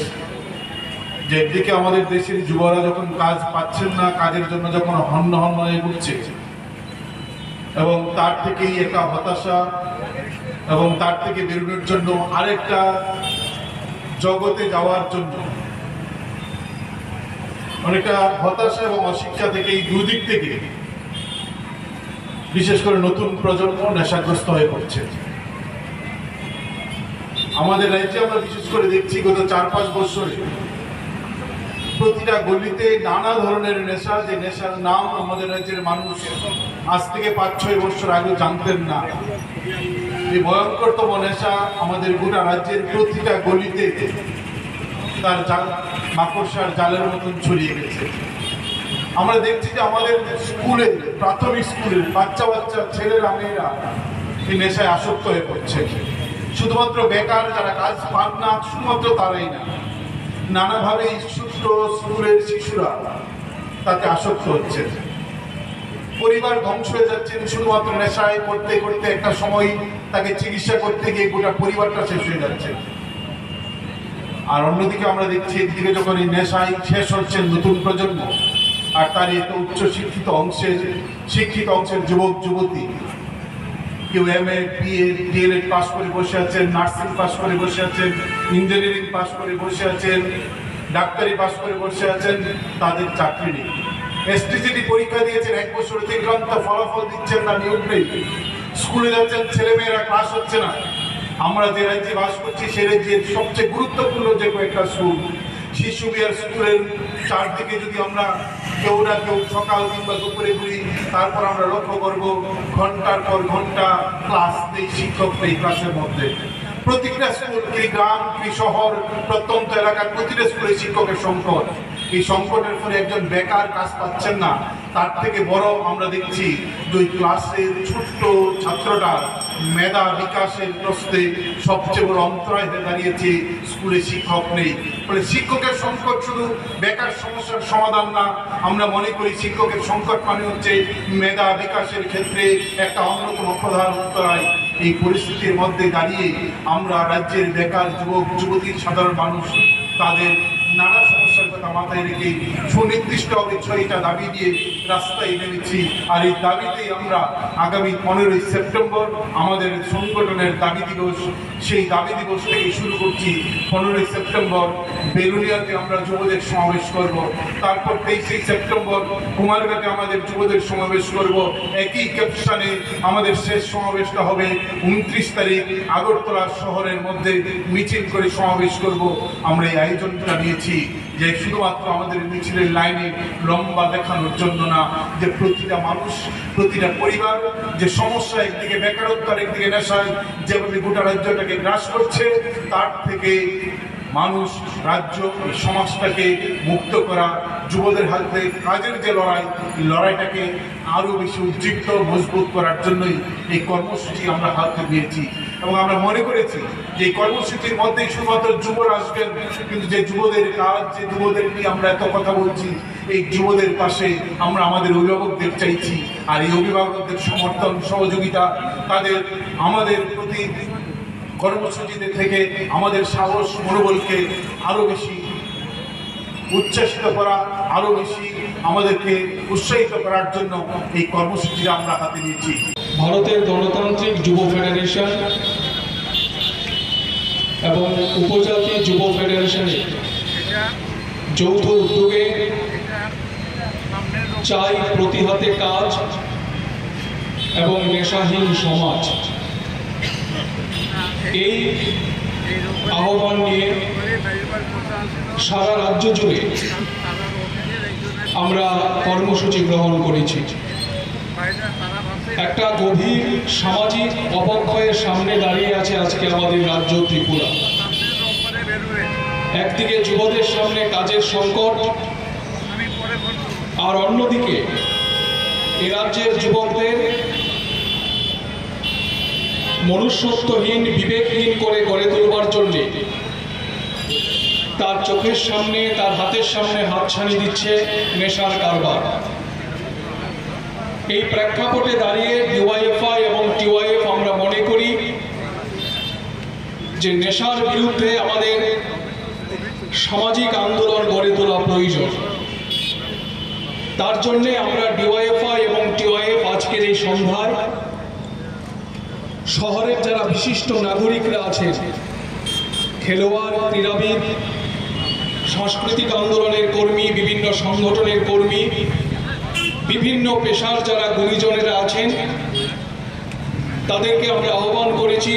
যে একদিকে আমাদের দেশের যুবরা যখন কাজ পাচ্ছেন না, কাজের জন্য যখন হন্য হন্য হয়ে উঠছে, এবং তার থেকেই একটা হতাশা এবং তার থেকে বেরোনোর জন্য আরেকটা জগতে যাওয়ার জন্য অনেকটা হতাশা এবং অশিক্ষা থেকে এই দুদিক থেকে বিশেষ করে নতুন প্রজন্ম নেশাগ্রস্ত হয়ে পড়ছে। আমাদের রাজ্যে আমরা বিশেষ করে দেখছি গত চার পাঁচ বছরে প্রতিটা গলিতে নানা ধরনের নেশা, যে নেশার নাম আমাদের রাজ্যের মানুষ আজ থেকে পাঁচ ছয় বছর আগে জানতেন না। এই ভয়ঙ্করতম নেশা আমাদের গোটা রাজ্যের প্রতিটা গলিতে তার জাল, মাকড়সার জালের মতন ছড়িয়ে গেছে। আমরা দেখছি যে আমাদের স্কুলে, প্রাথমিক স্কুলের বাচ্চা বাচ্চা ছেলেরা মেয়েরা এই নেশায় আসক্ত হয়ে পড়ছে। শুধুমাত্র বেকার যারা কাজ পান না, শুধুমাত্র তারাই না, নানাভাবে এই ছোট্ট স্কুলের শিশুরা তাতে আসক্ত হচ্ছে। পরিবার ধ্বংস হয়ে যাচ্ছে শুধুমাত্র নেশায় করতে করতে। একটা সময় তাকে চিকিৎসা করতে গিয়ে গোটা পরিবারটা শেষ হয়ে যাচ্ছে। আর অন্যদিকে আমরা দেখছি, একদিকে যখন এই নেশায় শেষ হচ্ছে নতুন প্রজন্ম, আর তার এত উচ্চ শিক্ষিত অংশের, শিক্ষিত অংশের যুবক যুবতী, কেউ এমএ, বিএ, ডিএলএড পাস করে বসে আছেন, নার্সিং পাস করে বসে আছেন, ইঞ্জিনিয়ারিং পাস করে বসে আছেন, ডাক্তারি পাস করে বসে আছেন, তাদের চাকরি নেই। এসটিজিটি পরীক্ষা দিয়েছেন, এক বছর অতিক্রান্ত, ফলাফল দিচ্ছেন না, নিয়োগ নেই। স্কুলে যাচ্ছেন, ছেলেমেয়েরা ক্লাস হচ্ছে না। আমরা যে রাজ্যে বাস করছি, সে রাজ্যের সবচেয়ে গুরুত্বপূর্ণ যে কয়েকটা স্কুল, শিশু বিহার স্কুলের চারদিকে যদি আমরা কেউ না কেউ সকাল কিংবা দুপুরে ঘুরি, তারপর আমরা লক্ষ্য করব ঘন্টার পর ঘন্টা ক্লাস নেই, শিক্ষক নেই ক্লাসের মধ্যে। প্রতিটা স্কুল, কি গ্রাম কি শহর, প্রত্যন্ত এলাকার প্রতিটা স্কুলে শিক্ষকের সংকট। এই সংকটের ফলে একজন বেকার কাজ পাচ্ছেন না, তার থেকে বড় আমরা দেখছি যে ওই ক্লাসের ছোট্ট ছাত্রটা মেধা বিকাশের প্রশ্নে সবচেয়ে বড় অন্তরায় হয়ে দাঁড়িয়েছে। স্কুলে শিক্ষক নেই। ফলে শিক্ষকের সংকট শুধু বেকার সমস্যার সমাধান না। আমরা মনে করি শিক্ষকের সংকট মানে হচ্ছে মেধা বিকাশের ক্ষেত্রে একটা অন্যতম প্রধান অন্তরায়। এই পরিস্থিতির মধ্যে দাঁড়িয়ে আমরা রাজ্যের বেকার যুবক যুবতী, সাধারণ মানুষ, তাদের নানা সমস্যার কথা মাথায় রেখে সুনির্দিষ্টভাবে ছয়টা দাবি দিয়ে রাস্তায় নেমেছি। আর এই দাবিতেই আমরা আগামী পনেরোই সেপ্টেম্বর আমাদের সংগঠনের দাবি দিবস। সেই দাবি দিবস থেকে শুরু করছি। পনেরোই সেপ্টেম্বর বেলুনিয়াতে আমরা যুবদের সমাবেশ করব, তারপর তেইশে সেপ্টেম্বর কুমারঘাটে আমাদের যুবদের সমাবেশ করব। একই ক্যাপশনে আমাদের শেষ সমাবেশটা হবে উনত্রিশ তারিখ আগরতলা শহরের মধ্যে মিছিল করে সমাবেশ করব। আমরা এই আয়োজনটা নিয়েছি যে শুধুমাত্র আমাদের মিছিলের লাইনে লম্বা দেখানোর জন্য না, যে প্রতিটা মানুষ, প্রতিটা পরিবার যে সমস্যা, একদিকে বেকারত্ব আর একদিকে নেশায় যেভাবে গোটা রাজ্যটাকে গ্রাস করছে, তার থেকে মানুষ, রাজ্য, এই সমাজটাকে মুক্ত করা, যুবদের হাতে কাজের যে লড়াই, এই লড়াইটাকে আরো বেশি উদ্দীপ্ত, মজবুত করার জন্যই এই কর্মসূচি আমরা হাতে নিয়েছি। এবং আমরা মনে করেছি যে এই কর্মসূচির মধ্যেই শুধুমাত্র যুবরা আসবেন, কিন্তু যে যুবদের কাজ, যে যুবদের নিয়ে আমরা এত কথা বলছি, এই যুবদের পাশে আমরা আমাদের অভিভাবকদের চাইছি। আর এই অভিভাবকদের সমর্থন, সহযোগিতা, তাদের আমাদের প্রতি কর্মসূচিতে থেকে আমাদের সাহস, মনোবলকে আরো বেশি উচ্ছ্বাসিত করা, আরো বেশি আমাদেরকে উৎসাহিত করার জন্য এই কর্মসূচিটা আমরা হাতে নিয়েছি। ভারতের গণতান্ত্রিক যুব ফেডারেশন এবং উপজাতি যুব ফেডারেশনের যৌথ উদ্যোগে চাই প্রতিহাতে কাজ এবং নেশাহীন সমাজ, এই আহ্বান নিয়ে সারা রাজ্য জুড়ে আমরা কর্মসূচি গ্রহণ করেছি। একটা গভীর সামাজিক অবক্ষয়ের সামনে দাঁড়িয়ে আছে আজকে আমাদের রাজ্য ত্রিপুরা। একদিকে যুবদের সামনে কাজের সংকট, আর অন্যদিকে এ রাজ্যের যুবকদের মনুষ্যত্বহীন, বিবেকহীন করে গড়ে তুলবার জন্য তার চোখের সামনে, তার হাতের সামনে হাতছানি দিচ্ছে নেশার কারবার। এই প্রেক্ষাপটে দাঁড়িয়ে ডিওয়াইএফআই এবং টিওয়াইএফ আমরা মনে করি যে নেশার বিরুদ্ধে আমাদের সামাজিক আন্দোলন গড়ে তোলা প্রয়োজন। তার জন্য আমরা ডিওয়াইএফআই এবং টিওয়াইএফ আজকের এই সন্ধ্যায় শহরের যারা বিশিষ্ট নাগরিকরা আছেন, খেলোয়াড়, ক্রীড়াবিদ, সাংস্কৃতিক আন্দোলনের কর্মী, বিভিন্ন সংগঠনের কর্মী, বিভিন্ন পেশার যারা গুণীজনেরা আছেন, তাদেরকে আমরা আহ্বান করেছি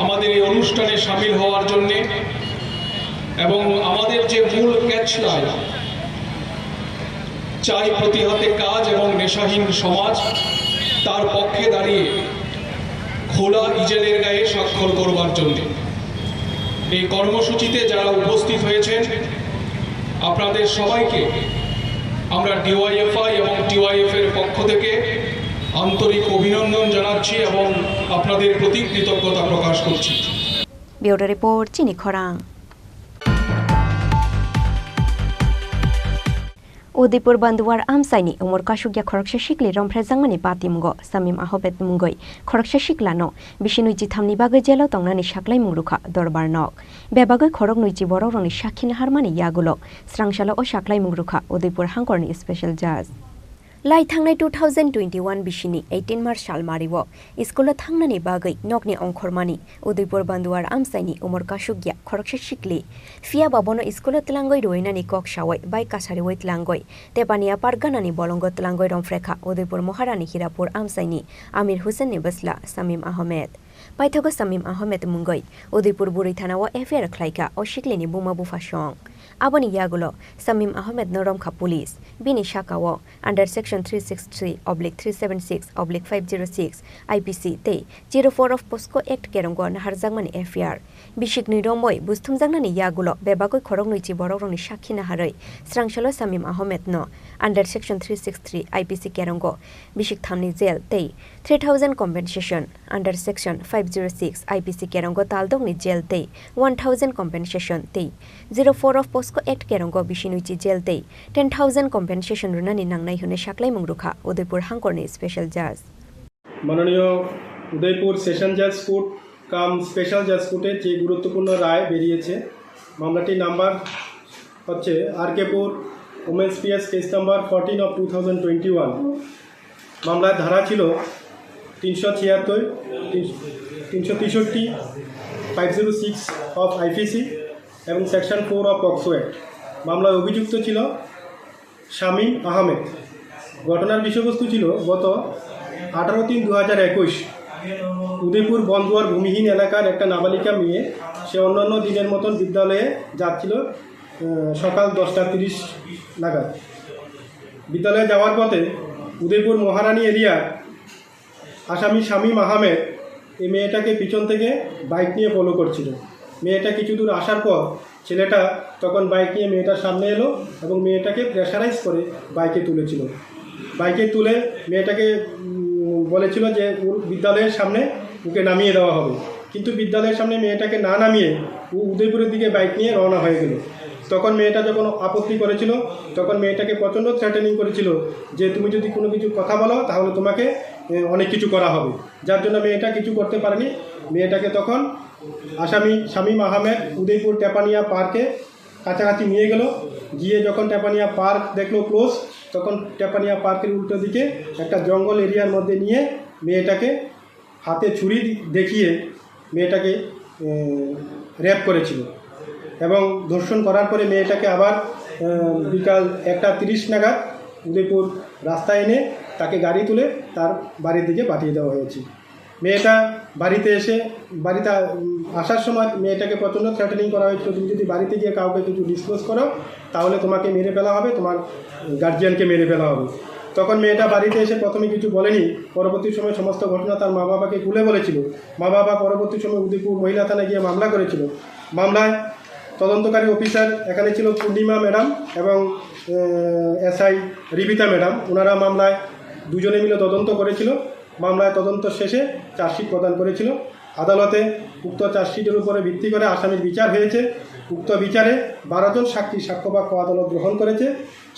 আমাদের এই অনুষ্ঠানে সামিল হওয়ার জন্যে। এবং আমাদের যে মূল ক্যাচ লাইন, চাই প্রতিহাতে কাজ এবং নেশাহীন সমাজ, তার পক্ষে দাঁড়িয়ে খোলা ইজেলের গায়ে স্বাক্ষর করবার জন্য। এই কর্মসূচিতে যারা উপস্থিত হয়েছেন, আপনাদের সবাইকে আমরা ডিওয়াইএফআই এবং টিওয়াইএফ এর পক্ষ থেকে আন্তরিক অভিনন্দন জানাচ্ছি এবং আপনাদের প্রতি কৃতজ্ঞতা প্রকাশ করছি। Bureau Report, Chini Khorang. Udaipur Banduar amchaini umor kasukya khoroksa sikli romphrejakmani patimungo Samim Ahmed mungwi khoroksa siklano bisi nui chithamni bagwi jelo tongnani saklaimung rwkha Dorbar nok. Bebagwi khorok nui chi borokrokni sakhi naharmani yagulo srangsalo o saklaimung rwkha Udaipur hangkorni special judge. Lai thangnai two thousand twenty-one bisini eighteen March salmario school-o thangnani bagwi nokni ongkhormani Udaipur Banduar amchaini umor kasukya khoroksa sikli. Phiya ba bono school-o tlangwi rwinani kok sawi bai kasariwi tlangwi Tepania Park ganani bolongo tlangwi romphrekha Udaipur Maharani Hirapur amchaini Amir Hussain ni bwsla Samim Ahmed. Paithago Samim Ahmed mungwi Udaipur Burui Thana-o F I R khlaikha o siklini buma bupha song. Aboni yagulo Samim Ahmed no romkha police. Bini saka-o under section three six three oblique three seven six oblique five zero six I P C tei zero four of POCSO Act kerongo naharjakmani F I R. Bisiknwi romwi busthumjaknani yagulo bebagwi khoroknwi chi borokrokni sakhi naharwi srangsalo Samim Ahmed no under section three six three I P C kerongo bisik thamni jail tei three thousand compensation, under section five zero six I P C kerongo taldokni jail tei one thousand compensation tei zero four of POCSO Act kerongo bisi nui chi jail tei ten thousand compensation rwnani nangnai hwnwi saklaimung rwkha Udaipur hangkorni special judge. মাননীয় উদয়পুর সেশন জাজ কোর্ট কাম স্পেশাল জাজ কোর্টে যে গুরুত্বপূর্ণ রায় বেরিয়েছে, মামলাটির নাম্বার হচ্ছে RK Pur women's PS case number fourteen of two thousand twenty one. মামলার ধারা ছিল তিনশো ছিয়াত্তর, তিনশো তেষট্টি, five zero six of IPC এবং section four of POCSO act. মামলায় অভিযুক্ত ছিল শামীম আহমেদ। ঘটনার বিষয়বস্তু ছিল গত আঠারো তিন দু হাজার একুশ উদয়পুর বন্দুয়ার ভূমিহীন এলাকার একটা নাবালিকা মেয়ে, সে অন্যান্য দিনের মতন বিদ্যালয়ে যাচ্ছিল, আহ, সকাল দশটা তিরিশ নাগাদ। বিদ্যালয়ে যাওয়ার পথে উদয়পুর মহারানী এরিয়ার আসামি শামীম আহমেদ এই মেয়েটাকে পিছন থেকে বাইক নিয়ে ফলো করছিল। মেয়েটা কিছু দূর আসার পর ছেলেটা তখন বাইক নিয়ে মেয়েটার সামনে এলো এবং মেয়েটাকে প্রেশারাইজ করে বাইকে তুলেছিল। বাইকে তুলে মেয়েটাকে, উম, বলেছিল যে ওর বিদ্যালয়ের সামনে ওকে নামিয়ে দেওয়া হবে, কিন্তু বিদ্যালয়ের সামনে মেয়েটাকে না নামিয়ে ও উদয়পুরের দিকে বাইক নিয়ে রওনা হয়ে গেল। তখন মেয়েটা যখন আপত্তি করেছিল, তখন মেয়েটাকে প্রচণ্ড থ্রেটেনিং করেছিল যে, "তুমি যদি কোনো কিছু কথা বলো, তাহলে তোমাকে, এ, অনেক কিছু করা হবে।" যার জন্য মেয়েটা কিছু করতে পারেনি। মেয়েটাকে তখন আসামি শামীম আহমেদ উদয়পুর টেপানিয়া পার্কে কাছাকাছি নিয়ে গেল। গিয়ে যখন টেপানিয়া পার্ক দেখলো ক্লোজ, তখন টেপানিয়া পার্কের উল্টো দিকে একটা জঙ্গল এরিয়ার মধ্যে নিয়ে মেয়েটাকে হাতে ছুরি দি-, দেখিয়ে মেয়েটাকে, এ, রেপ করেছিল এবং ধর্ষণ করার পরে মেয়েটাকে আবার, এ, বিকাল একটা তিরিশ নাগাদ উদয়পুর রাস্তায় এনে তাকে গাড়ি তুলে তার বাড়ির দিকে পাঠিয়ে দেওয়া হয়েছে। মেয়েটা বাড়িতে এসে, বাড়িতে, উম, আসার সময় মেয়েটাকে প্রচণ্ড থ্রেটেনিং করা হয়েছিল, "তুমি যদি বাড়িতে গিয়ে কাউকে কিছু ডিসক্লোজ করো, তাহলে তোমাকে মেরে ফেলা হবে, তোমার গার্জিয়ানকে মেরে ফেলা হবে।" তখন মেয়েটা বাড়িতে এসে প্রথমে কিছু বলেনি, পরবর্তী সময় সমস্ত ঘটনা তার মা বাবাকে খুলে বলেছিল। মা বাবা পরবর্তী সময় উদয়পুর মহিলা থানায় গিয়ে মামলা করেছিল। মামলায় তদন্তকারী অফিসার এখানে ছিল পূর্ণিমা ম্যাডাম এবং, এ, এসআই রিবিতা ম্যাডাম। ওনারা মামলায় দুজনে মিলে তদন্ত করেছিল। মামলায় তদন্ত শেষে চার্জশিট প্রদান করেছিল। আদালতে উক্ত চার্জশিটের উপরে ভিত্তি করে আসামির বিচার হয়েছে। উক্ত বিচারে বারো জন সাক্ষী সাক্ষ্যবাক্য আদালত গ্রহণ করেছে।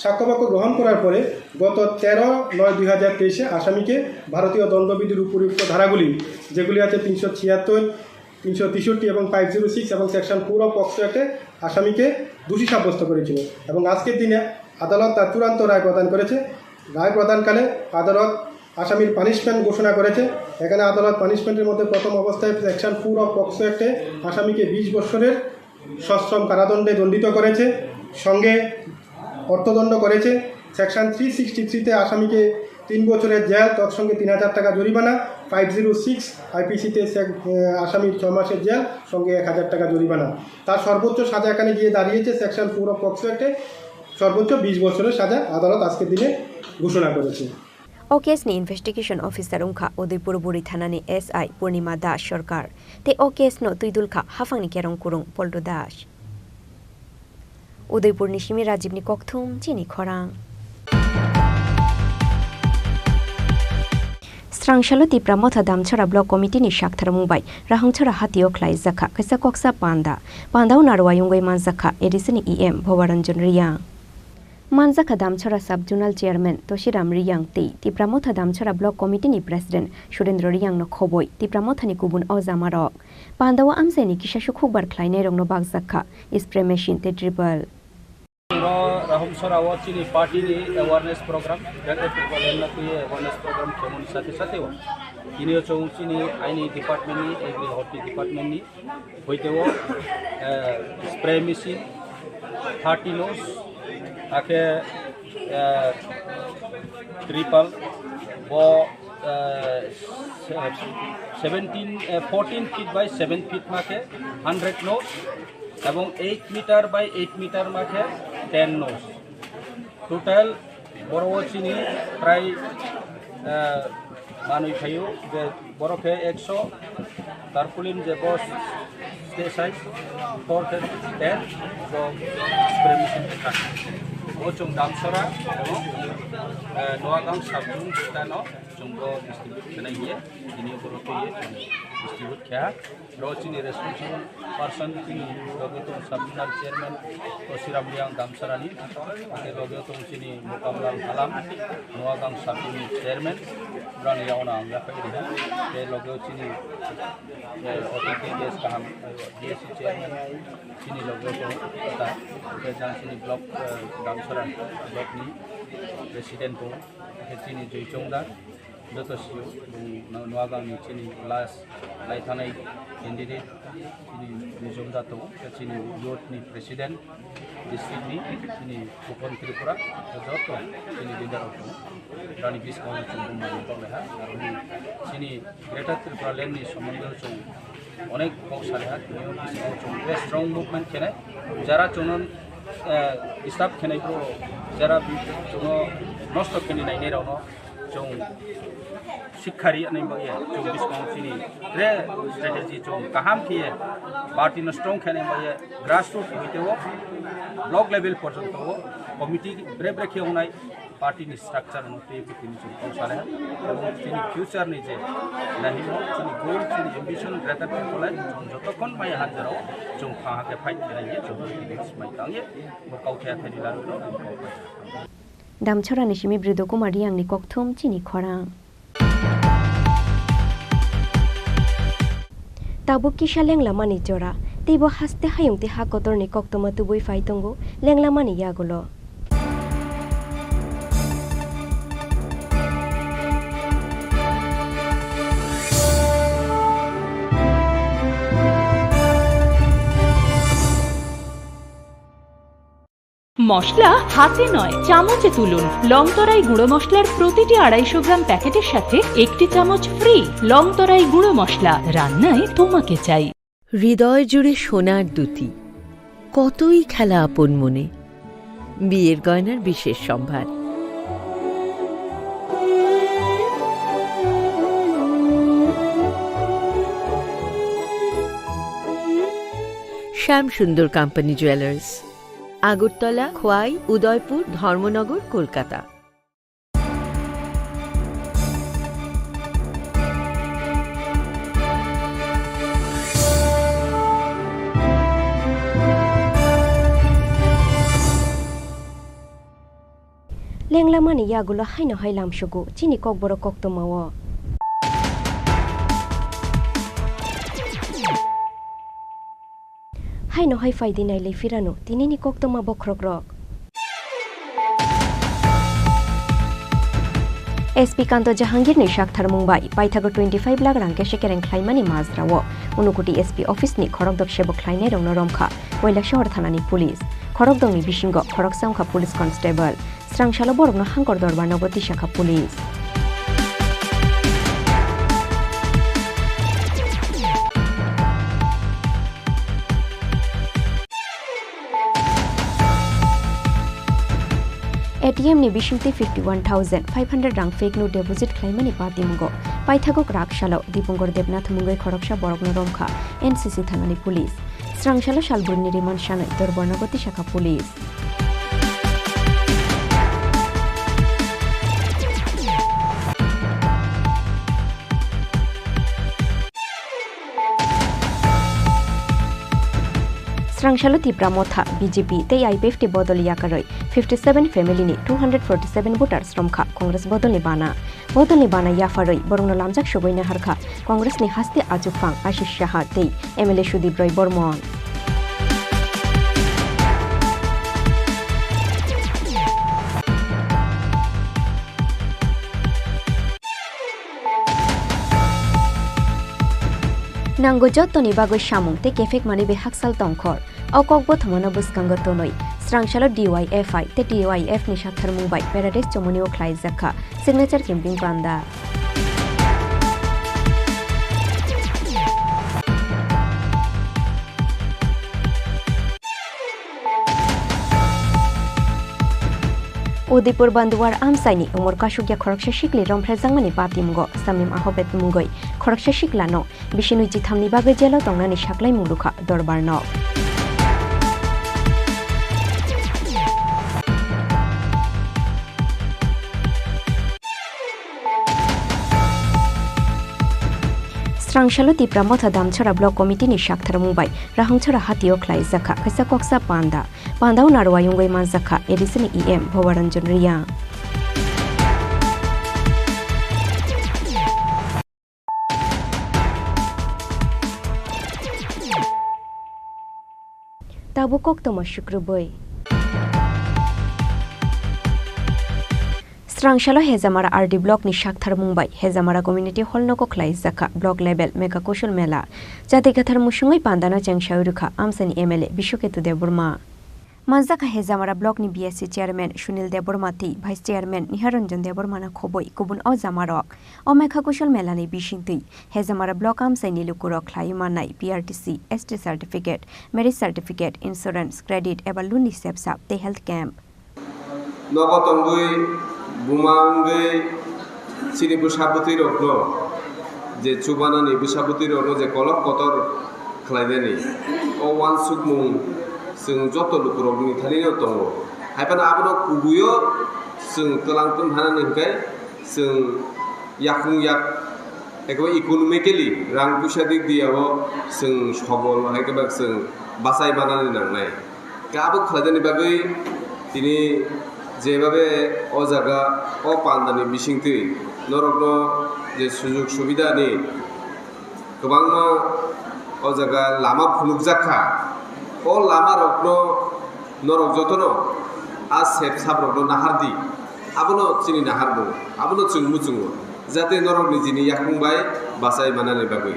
সাক্ষ্যবাক্য গ্রহণ করার পরে গত তেরো নয় দুই হাজার তেইশে আসামিকে ভারতীয় দণ্ডবিধির উপযুক্ত ধারাগুলি, যেগুলি আছে তিনশো ছিয়াত্তর, তিনশো তেষট্টি এবং ফাইভ জিরো সিক্স এবং সেকশন ফোর অফ পক্সো অ্যাক্টে আসামিকে দোষী সাব্যস্ত করেছিল এবং আজকের দিনে আদালত তার চূড়ান্ত রায় প্রদান করেছে। রায় প্রদানকালে আদালত আসামির পানিশমেন্ট ঘোষণা করেছে। এখানে আদালত পানিশমেন্টের মধ্যে প্রথম অবস্থায় সেকশন ফোর অফ পক্সো অ্যাক্টে আসামিকে বিশ বছরের সশ্রম কারাদণ্ডে দণ্ডিত করেছে, সঙ্গে অর্থদণ্ড করেছে। সেকশন থ্রি সিক্সটি থ্রিতে আসামিকে তিন বছরের জেল, তৎসঙ্গে তিন হাজার টাকা জরিমানা, ফাইভ জিরো সিক্স আইপিসিতে সে-, এ, আসামির ছয় মাসের জেল, সঙ্গে এক হাজার টাকা জরিমানা। তার সর্বোচ্চ সাজা এখানে গিয়ে দাঁড়িয়েছে সেকশন ফোর অফ পক্সো অ্যাক্টে সর্বোচ্চ বিশ বছরের সাজা আদালত আজকের দিনে ঘোষণা করেছে। O case ni investigation officer wngkha Udaipur Buri Thana ni S I Purnima Das Sarkar, tei o case no twidul kha haphang ni kerong kurung Poltu Das. Udaipur ni simi Rajib ni kokthum chini khorang. Srangsalo Tipra Motha Damchara Block Committee ni saktharmung bai Rahongchara hatio khlaijak kha kaisa koksa panda. Panda o narwai wngwi manjak kha A D C ni E M Bhobaranjan Riyang. Manjak kha Damchara Sub Zonal Chairman Tosiram Riyang tei Tipra Motha Damchara Block Committee ni President Surendra Riyang no khoboi Tipra Motha ni kubun ojamarok. Panda o amchaini kisa sukhukbar khlainairokno bakjak kha spray machine tei dribble. Ro Rahumsara o chini party ni awareness program, Greater Tipraland no twi awareness program khemoni sate sate o. Tini o chwng chini aini department ni, agri horti department ni, hoite o, eh, spray machine, thirty nos, akhe, eh, triple, bo, eh, se-, seventeen, eh, fourteen feet by seven feet makhe hundred nos, ebong eight meter by eight meter makhe ten nos. Total boro o chini prai, eh, manwi phaio je boro khe ekso, tarpaulin je bo state size, four khe ten, bo spray machine khe kha. O chwng Damsara, eh, Noagang sub-division no chwng bo distribute khenai hiye, tini o boro twiye distribute khe ha. Ro chini responsible person chini loge tong sub-zonal chairman Tosiram Riyang Damsarani, ate loge tong chini Mukamlal Halam, Noagang sub-zonal chairman, brani yaona ang yaphai riha, te loge chini, eh, O T T D S kaham, eh, D S C chairman, chini loge tong ta, te jang chini block, eh, Damsara block ni president tong, te chini Joy Chongda, Joto sio, bung no-, Noagang ni chini last lai thanai candidate, chini Nijom da tongo, khe chini youth ni president, district ni, chini Kupon Tripura, khe joto chini leader rok tongo. Rani buskang o chwng bung manwi tong lai ha, aro ni chini Greater Tripura Land ni somondo chwng onek kok sari ha, tini o buskang o chwng best strong movement khenai, jara chwngno, eh, disturb khenai bro, jara bi-, chwngno nosto khenai nainai rokno, chwng sikha ri ani bagwi chwng buskang chini tre strategy chwng kaham khe party no strong khe ani bagwi grassroot hoite o block level porjonto o committee bre bre khe wngnai party ni structure no tei tini chwng kok sale ebong chini future ni je nahimo chini goal chini ambition greater people chwng jotokhon mai hanjaro chwng pha khe fight khe nai chwng mai tang ye bo kau khe thani laro. Damchorani simi Brido Kumar Riyangni kokthum chini khorang. Tabuk kisa lenglamani jora, teibo haste hayung tei ha kotorni koktwma tubui phai tongo lenglamani yagulo. মশলা হাতে নয়, চামচে তুলুন। লং তরাই গুঁড়ো মশলার প্রতিটি আড়াইশো গ্রাম প্যাকেটের সাথে একটি চামচ ফ্রি। লং তরাই গুঁড়ো মশলা, রান্নায় তোমাকে চাই। হৃদয় জুড়ে সোনার দ্যুতি, কতই খেলা আপন মনে। বিয়ের গয়নার বিশেষ সম্ভার। শ্যাম সুন্দর কোম্পানি জুয়েলার্স। আগরতলা, খোয়াই, উদয়পুর, ধর্মনগর, Kolkata. Lenglamani yagulo haino hai lamsugo chini kokborok koktwmao. Haino hai phaidi nailai phirano tinini koktwma bokhorokrok. S P Kanto Jahangirni saktharmung bai paithago twenty five lakh rang cash kereng khlaimani majrao Unukoti S P office ni khorokdok sebo khlainairokno romkha Kailasahar thanani police. Khorokdokni bisingo khoroksa wngkha police constable. Srangsalo borokno hangkor dorbar nogo tisakha police. A T M ni bisingtwi fifty one thousand five hundred rang fake note deposit khlaimani patimungo paithago kwrak salo Dipongkor Debnath mungwi khoroksa borokno romkha N C C thanani police. Srang salo salbrumni remand sanwi dorbarno goti sakha police. Srang salo Tipra Motha, B J P tei I P F T bodol yakarwi fifty seven family ni two hundred forty seven voters romkha Congress bodolni bana. Bodolni bana yapharwi borokno lamjak sugwi naharkha Congress ni haste achukphang Ashish Saha tei M L A Sudip Roy Bormon. Nango jottoni bagwi samung tei kephek manwi bai haksal tongkhor. O kok bothomano bwskango tonwi srang salo D Y F I tei D Y F ni saktharmung bai paradise chomoni o khlaijak kha signature camping panda. Udaipur Banduar amchaini umor kasukya khoroksa sikli romphrejakmani patimungo Samim Ahobet mungwi khoroksa siklano bisinwi jithamni bagwi jelo tongnani saklaimung rwkha dorbarno. Srang salo Tipra Motha Damchara Block Committee ni saktharmung bai Rahongchara hatio khlaijakha kaisa koksa panda. Pandao narwai wngwi manjakha A D C ni E M Bhobaranjan Reang. Tabuk koktwma sukrubwi. Srang salo Hejamara R D block ni saktharmung bai Hejamara community hall nogo khlaijakha block level Mega Kushal Mela. Jati gathar musungwi pandano chengsawi rwkha amchaini M L A Biswaketu Debbarma. Manjakha Hejamara block ni B S C chairman Sunil Debbarma tei vice chairman Niharanjan Debbarma no khobwi kubun o jamarok. O Mega Kushal Mela ni bisingtwi Hejamara block amchaini lukurok khlaiwi mannai P R T C, S T certificate, marriage certificate, insurance, credit eba loan ni sepsap tei health camp. Nogo tongwi buma wngwi chini bwsa bwtwi rokno je chubanani bwsa bwtwi rokno je kolok kotor khlainani o uansukmung chwng joto lukurokni thanino tongo. Haiphano abono kubuio chwng twlang tong hanani hwnkhe chwng yakung yak Ekaba economically, rang puisa dik diya o chwng sobol, hai khe ba chwng bachai manani nangnai. Khe abo khlainani bagwi tini jebabe o jaga o pandani bisingtwi norokno je sujug subidani kwbangma o jaga lama phunukjak kha. O lama rokno Norok jotono a sep sap rokno nahar di, abono chini nahar bo, abono chwng muchungo, jate norok nijini yakung bai bachai manani bagwi.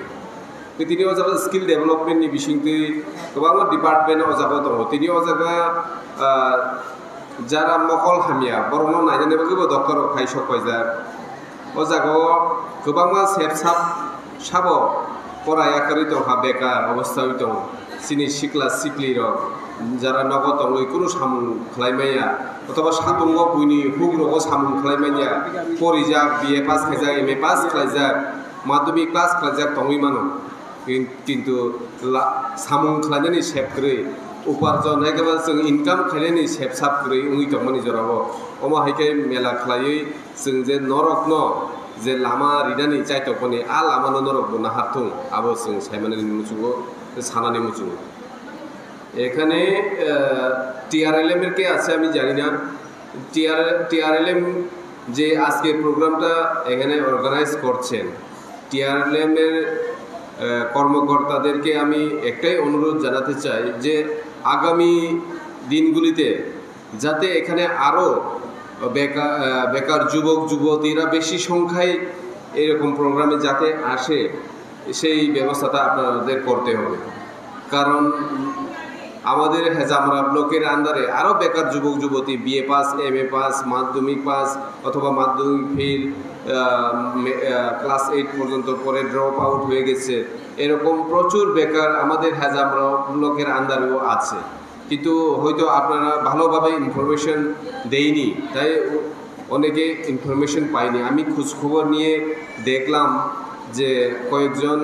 Tini o jaga skill development ni bisingtwi kwbangma department o jaga tongo. Tini o jaga, ah, jara mokol hamya, borokno nainani bagwi bo doctor rok hai sok paijak. O jaga o kwbangma sep sap sabo pora yakarwi tongkha, bekar obostha wi tongo. Chini sikla sikli rok jara nogo tongwi kunu samung khlai manya, othoba satungo buini huk rogo samung khlai manya, porijak, B A pass khaijak, M A pass khlaijak, madhyamik pass khlaijak tongwi mano. Kin-, kintu la-, samung khlainani sep kwrwi, uparjon hai khe ba chwng income khainani sep sap kwrwi wngwi tongmani jorao. Omo hai khe mela khlaiwi chwng je norokno je lama rinani chaitokmani, a lamano norok bo nahar thung, abo chwng saimanani muchungo, sanani muchungo. এখানে, আহ, টিআরএলএম এর কে আছে আমি জানি না। TR-, TRLM যে আজকে প্রোগ্রামটা এখানে অর্গানাইজ করছেন, টিআরএলএম এর, আহ, কর্মকর্তাদেরকে আমি একটাই অনুরোধ জানাতে চাই যে আগামী দিনগুলিতে যাতে এখানে আরও বেকা-, আহ, বেকার যুবক যুবতীরা বেশি সংখ্যায় এরকম প্রোগ্রামে যাতে আসে, সেই ব্যবস্থাটা আপনাদের করতে হবে। কারণ আমাদের হেজামারা ব্লকের আন্ডারে আরও বেকার যুবক যুবতী, বিএ পাস, এমএ পাস, মাধ্যমিক পাস অথবা মাধ্যমিক ফেইল, আহ, মে-, আহ, ক্লাস এইট পর্যন্ত পড়ে ড্রপ আউট হয়ে গেছে, এরকম প্রচুর বেকার আমাদের হেজামারা ব্লকের আন্ডারেও আছে। কিন্তু হয়তো আপনারা ভালোভাবে ইনফরমেশন দেয়নি, তাই অনেকে ইনফরমেশন পায়নি। আমি খোঁজ খবর নিয়ে দেখলাম যে কয়েকজন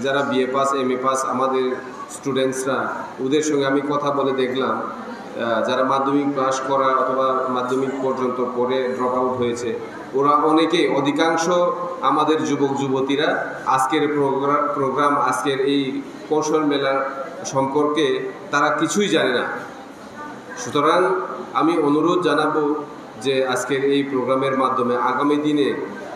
যারা বিএ পাস, এমএ পাস, আমাদের স্টুডেন্টসরা, ওদের সঙ্গে আমি কথা বলে দেখলাম, আহ, যারা মাধ্যমিক পাস করা অথবা মাধ্যমিক পর্যন্ত পড়ে ড্রপ আউট হয়েছে, ওরা অনেকেই, অধিকাংশ আমাদের যুবক যুবতীরা আজকের প্রোগ্রা-, প্রোগ্রাম, আজকের এই কৌশল মেলা সম্পর্কে তারা কিছুই জানে না। সুতরাং আমি অনুরোধ জানাবো যে আজকের এই প্রোগ্রামের মাধ্যমে আগামী দিনে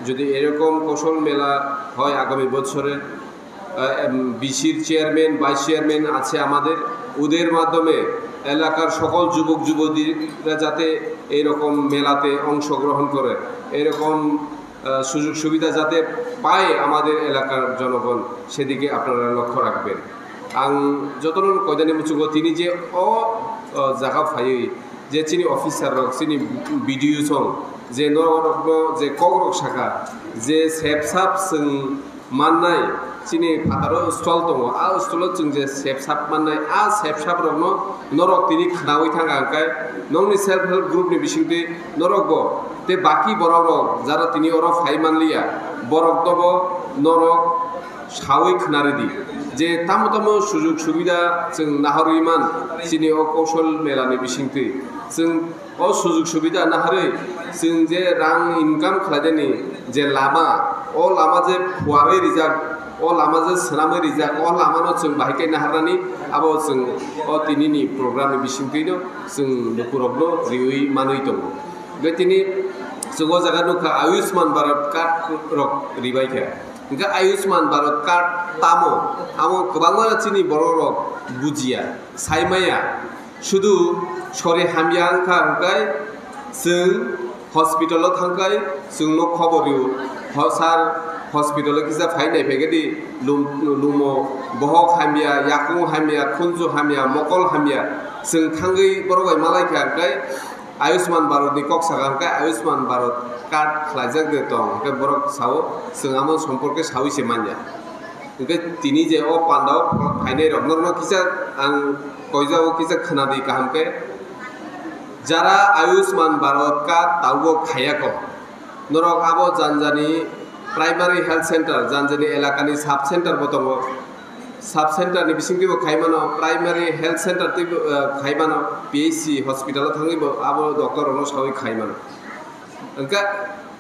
যদি এরকম কৌশল মেলা হয় আগামী বছরে, আহ, এম, বিসির চেয়ারম্যান, ভাইস চেয়ারম্যান আছে আমাদের, ওদের মাধ্যমে এলাকার সকল যুবক যুবতীরা যাতে এইরকম মেলাতে অংশগ্রহণ করে, এরকম, আহ, সুযোগ সুবিধা যাতে পায় আমাদের এলাকার জনগণ, সেদিকে আপনারা লক্ষ্য রাখবেন। Ang jotono koidani muchungo tini je o, o jaga phaiwi je chini officer rok, chini B D O song je norok rokno je kok rok saka je sepsap chwng mannai, chini phataro stall tongo, a stall o chwng je sepsap mannai, a sepsap rokno norok tini khnaui thangkha, hwnkhe nokni self help group ni bisingtwi norokbo tei baki borok rok jara tini oro phai manliya, borok nobo norok saui khna ridi je tamo tamo sujug subida chwng nahorwi man chini o kosol mela ni bisingtwi. Chwng o sujug subida naharwi chwng je rang income khlaidani je lama, o lama je phuarwi rijak, o lama je swnamwi rijak, o lama no chwng bahai khe naharnani abo chwng o tini ni program ni bisingtwi no chwng lukurok no riui manwi tongo. Hwnkhe tini chwng o jaga nukha Ayushman Bharat card rok ribai kha. Hwnkhe Ayushman Bharat card tamo? Amo kwbangma chini borok rok bujiya, saimaya. Sudu sori hamya wngkha hwnkhe chwng hospital o thangkhai chwngno khobor rio. Ho sir, hospital o kisa phai naiphai khe di, lum-, lumo, bohok hamya, yakung hamya, khunju hamya, mokol hamya. Chwng thangwi borok bai malai kha hwnkhe Ayushman Bharat ni kok saka hwnkhe Ayushman Bharat card khlaijak de tong, hwnkhe borok sao, chwng amo somporke saui se manya. Hwnkhe tini je o pandao phainai rok norokno kisa ang koijao kisa khwnadi kaham khe, jara Ayushman Bharat card tabuk khaiya kho, norok abo janjani primary health center, janjani elakani sub center bo tongo. Sub center ni bisingtwi bo khai mano, primary health center twi bo, eh, khai mano, P H C hospital o thangwi bo abo doctor rokno saui khai mano. Hwnkhe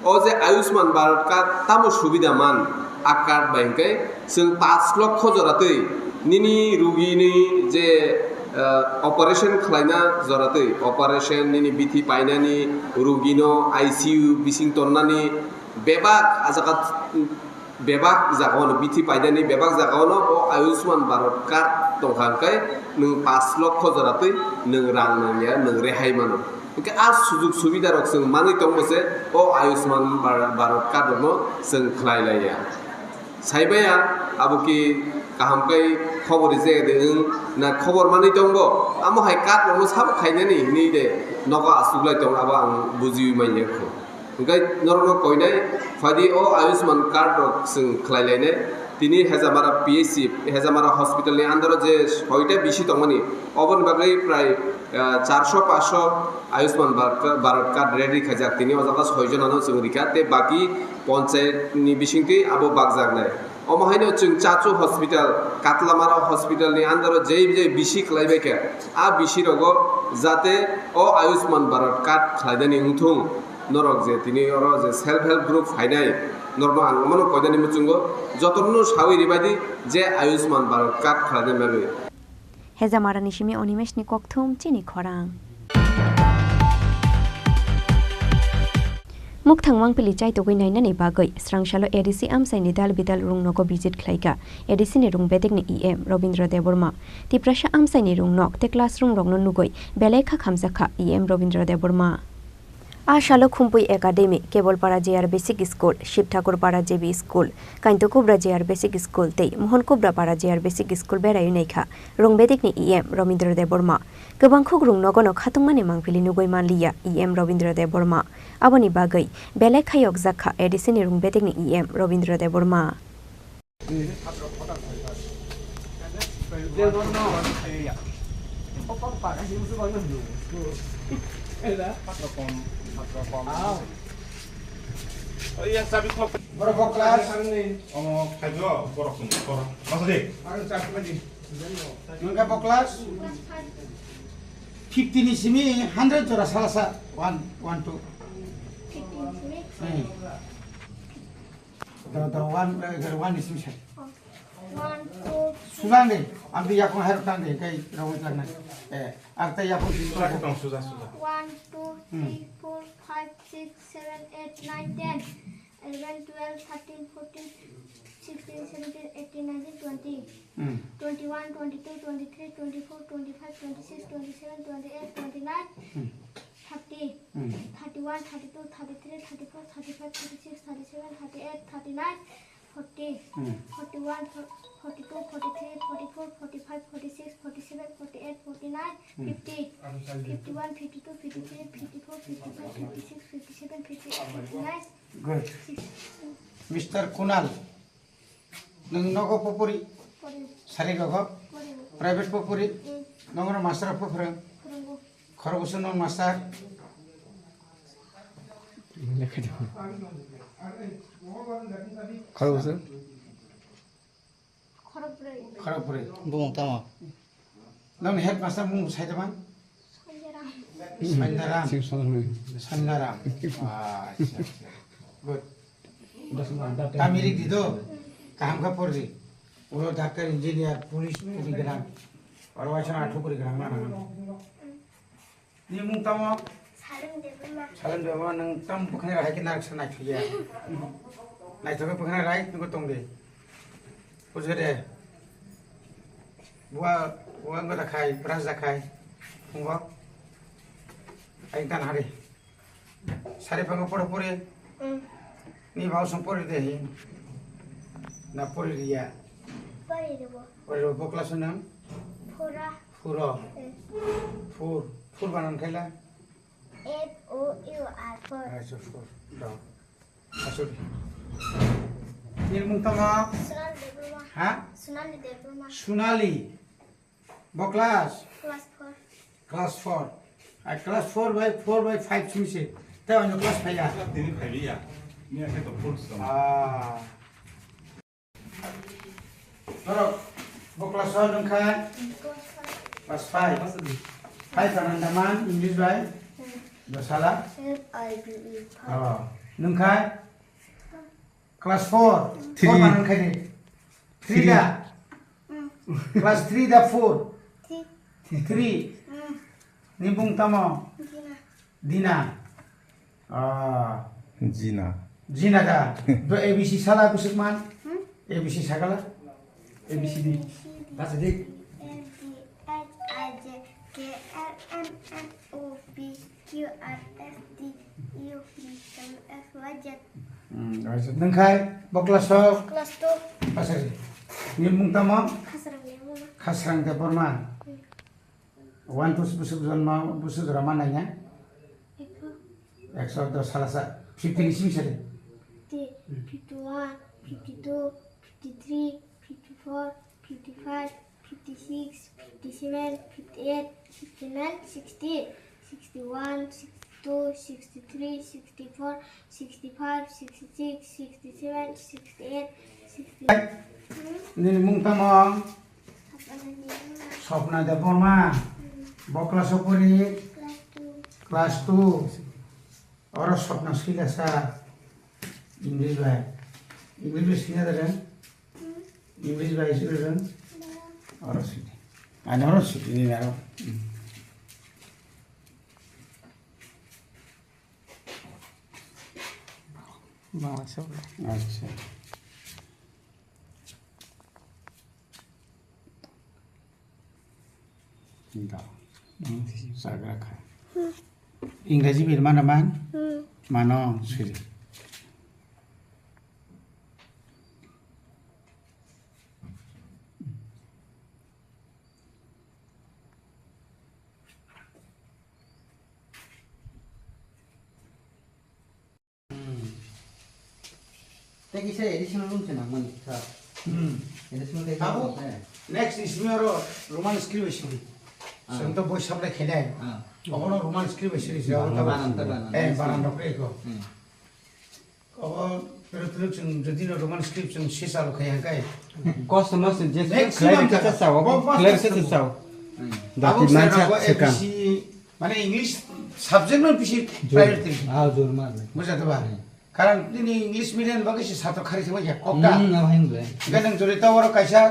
o je Ayushman Bharat card tamo subida man, a card bai hwnkhe chwng paanch lokho jora twi nini rugini je, eh, operation khlaina jora twi, operation nini bithi painani, rugino I C U bising tonnani, bebak a jaga bebak jagao no bithi painani, bebak jagao no o Ayushman Bharat card tongkha hwnkhe nwng paanch lokho jora twi nwng rang nangya, nwng rehai mano. Hwnkhe a sujug subida rok chwng manwi tongbo se o Ayushman Bhar-, Bharat card rokno chwng khlai laiya. Saibaya abo ki kaham kai khobor rijak de wng na khobor manwi tongbo, amo hai card rokno sabo khainani hinwi de nogo achuklai tongo, abo ang bujiwi manya kho. Hwnkhe norokno koinai phaidi o Ayushman card rok chwng khlai lainai. Tini Hejamara P H C, Hejamara hospital ni under o je soita bisi tongmani, oboni bagwi prai, ah, charso paso Ayushman Bharat, Bharat card ready khaijak. Tini o jaga soi jonano chwng rikha, tei baki ponchayat ni bisingtwi abo bakjaknai. Omo haino chwng Chachu hospital, Katlamara hospital ni under o jei jei bisi khlaibai kha, a bisi rogo jate o Ayushman Bharat card khlainani wngthung. Norok je tini oro je self help group phainai, norokno ang omono koinani muchungo, jotono sawi ribaidi je Ayushman Bharat card khlaina bagwi. Hejamarani simi Animeshni kokthum chini khorang. Mukthang mangpili chaitugwi nainani bagwi srangsalo A D C amchaini dal bidal rungnogo visit khlaikha A D C ni rung bedekni E M Robindra Debbarma. Tiprasa amchaini rungnok tei classroom rokno nugwi belai kha khamjakha E M Robindra Debbarma. A salo Khumpui Academy, Kebolpara J R Basic School, Shivthakurpara J B School, Kaintokubra J R Basic School tei Mohonkubra Para J R Basic School beraiwi naikha rung bedekni E M Robindra Debbarma. Kwbangkhuk rungnogono khatungmani mangpili nugwi manliya E M Robindra Debbarma. Aboni bagwi belai khayokjak kha A D C ni rung bedekni E M Robindra Debbarma. Kok pakai sih musuh kau itu. Ada. Empat rokom, empat rokom. Ah. Oh iya, sabi kok. Berapa kelas? Omo kaijo borok ni borok. Masa deh. Anu cak lagi. Nengka po class? Class five. Fifty ni simi hundred jora salasa. One, one, two. Fifty ni simi? Hmm. Da, da, one, eh, one ni simi sa. Oh. One, two, three. Sujan de. Ambi yakung harap tang de. Kai rawat lang na. Eh, arta yakung simi. Suja, suja, suja. One, two, hmm, three, four, five, six, seven, eight, nine, ten. Eleven, twelve, thirteen, fourteen, sixteen, seventeen, eighteen, nineteen, twenty, hmm, twenty-one, twenty-two, twenty-three, twenty-four, twenty-five, twenty-six, twenty-seven, twenty-eight, twenty-nine, hmm, thirty, hmm, thirty-one, thirty-two, thirty-three, thirty-four, thirty-five, thirty-six, thirty-seven, thirty-eight, thirty-nine, forty, hmm, forty-one, forty-two, forty-three, forty-four, forty-five, forty-six, forty-seven, forty-eight, forty-nine, hmm, fifty, fifty-one, fifty-two, fifty-three, fifty-four, fifty-five, fifty-six, fifty-seven, fifty-eight, fifty-nine, good. Mister Kunal, nwng nogo po pori? Pori. Sari rogo? Pori. Private po pori? Mm. Nongno master po phrwng? Phrwngo. Khorokbwswk nwng master? Khorokbwswk? Khorokbrwi. Khorokbrwi. Bumung tamo? Nang headmaster mung sai tama? Sanjaram. Sanjaram. Sing Sanjaram. Sanjaram. Acha, acha. Good. Kami rik di do. Kaham kha pordi. Ulo doctor, engineer, police, puri gwnang. Oro waisa athuk puri gwnang na nang. Ni mung tamo? Salem Debbarma. Salem Debbarma, nwng tam bwkhwnai rai khe narwksa naithoya. Naithok khe bwkhwnai rai, nwng tong de. Bujhe de. Bua, bua wngkha da khai, brush da khai. Phungo. Ai tan hari. Sari phango pore pore. Mm. Ni bau song pore de hi. Na pore riya. Pore de bo. Pore bo class nang? Phura. Phuro. Eh. Phur. Phur banan khaila? F O U R, phur. Acha, phur. Da. Asuri. Nini mung tamo? Sonali Debbarma. Ha? Sonali Debbarma. Sonali. Bo class? Class four. Class four. Ai class four by, four by five simi se. Tei ano class five ya? Class three five ya. Ni ake to four song. Ah. Norok, bo class five nwng kha? Class five. Five ananda man, English bai? Dosala? F I V E, five. Oh, nwng kha? Class four. Three. Four man nwng kha ni? Three. Three da? Class three da four? Three. Three. Mm. Ni bung tamo? Dina. Dina. Ah. Jina. Jina da. Do A B C sala kusuk man? Hmm? A B C sagala? A B C D. A B C D. That's it. F G H I J K L M N O P Q R S T U V W X Y Z. Hmm, right. Nwng khai bo class o? Class two. Pasari. Ni mung tamo? Khasrang ni mung. Khasrang Debbarma. Hmm. One to busuk jon ma, busuk jora ma nai na? Ekso. Ekso dos salasa. Fifty ni simi sari? Fifty, fifty-one, fifty-two, fifty-three, fifty-four, fifty-five, fifty-six, fifty-seven, fifty-eight, fifty-nine, sixty, sixty-one, sixty-two, sixty-three, sixty-four, sixty-five, sixty-six, sixty-seven, sixty-eight, sixty. Nini mung tamo? Swapna Debbarma. Bo class o pori? Class two. Oro Swapna swilasa. English bai. English bai swina da reng? English bai swina reng? Oro swini. Ani oro swini ni aro. Bangla se bole. Acha. Da. Hmm. Sagra kha. Hmm. Ingraji bai mano man? Hmm. Mano siri. Hmm. Tei kisa additional room se nangmani, sir. Hmm. Additional tei abo, eh, next is me aro Roman script bai sidi. Chwng to boi supply khainai. Ah. Obono Roman script bai siri se, abo to Banan ta banan. Eh, banan rok reko. Hmm. Obo pero tulu chwng jodi no Roman script chwng sisa bo khai hangkai. Customer se je maximum khlai jaga. Khe sao, bo first khlai khe customer sao. Hmm. Dati abo mansa sera bo swkang. A B C, mane English subject no bisi priority. Ah, jor mar. Bujha to ba? Hmm. Karon nini English medium bagwi se satro khari thangma ya kok da. Hmm, no heng ble. Hingke nwng jori ta oro kaisa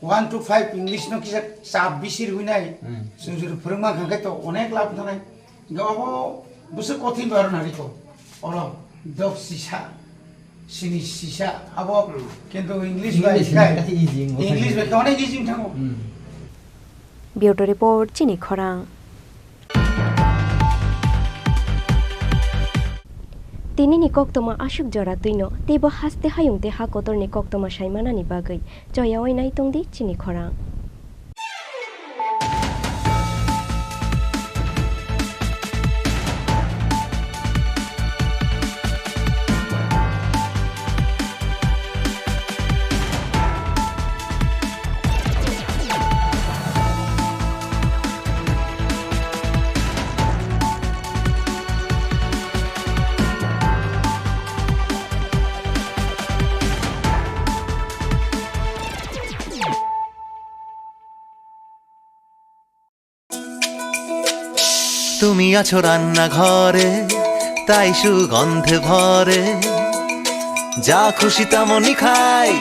one to five English no kisa chap bisi rwi nai. Hmm. Chwng jori phwrwngma hwnkhe to onek lab tongnai. Hingke obo bwswk kothin bai aro nari ko. Oro dok sisa, sini sisa, abo kintu English bai English kai. Kati easy, English bai kai onek easy thango. Hmm. Bureau report, Chini Khorang. Tinini koktwma aswk jora twino, teibo haste hayung tei ha kotorni koktwma saimanani bagwi choyaui nai tongdi Chini Khorang. তুমি আছো রান্নাঘরে, তাই সুগন্ধে ভরে। যা খুশি তেমনই খাই,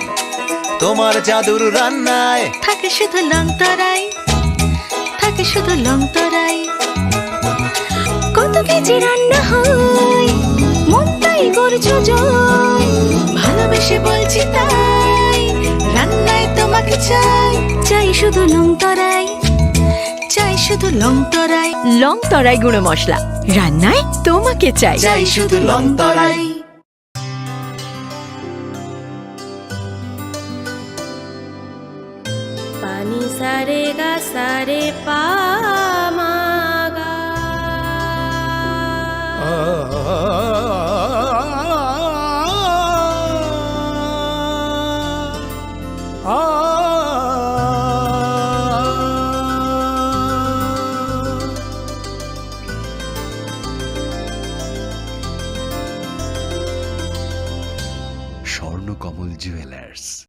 তোমার জাদুর রান্নায়। থাকে শুধু লং তরাই, থাকে শুধু লং তরাই। কত কেজি রান্না হয়, মনটাই করছো জয়। ভালোবেসে বলছি তাই, রান্নায় তোমাকে চাই। চাই শুধু লং তরাই, চাই শুধু লং তরাই। লং তরাই গুঁড়ো মশলা, রান্নায় তোমাকে চাই। চাই শুধু Long Tarai. Pani sare ga sare pa ma ga. Swarnakamal জুয়েলার্স।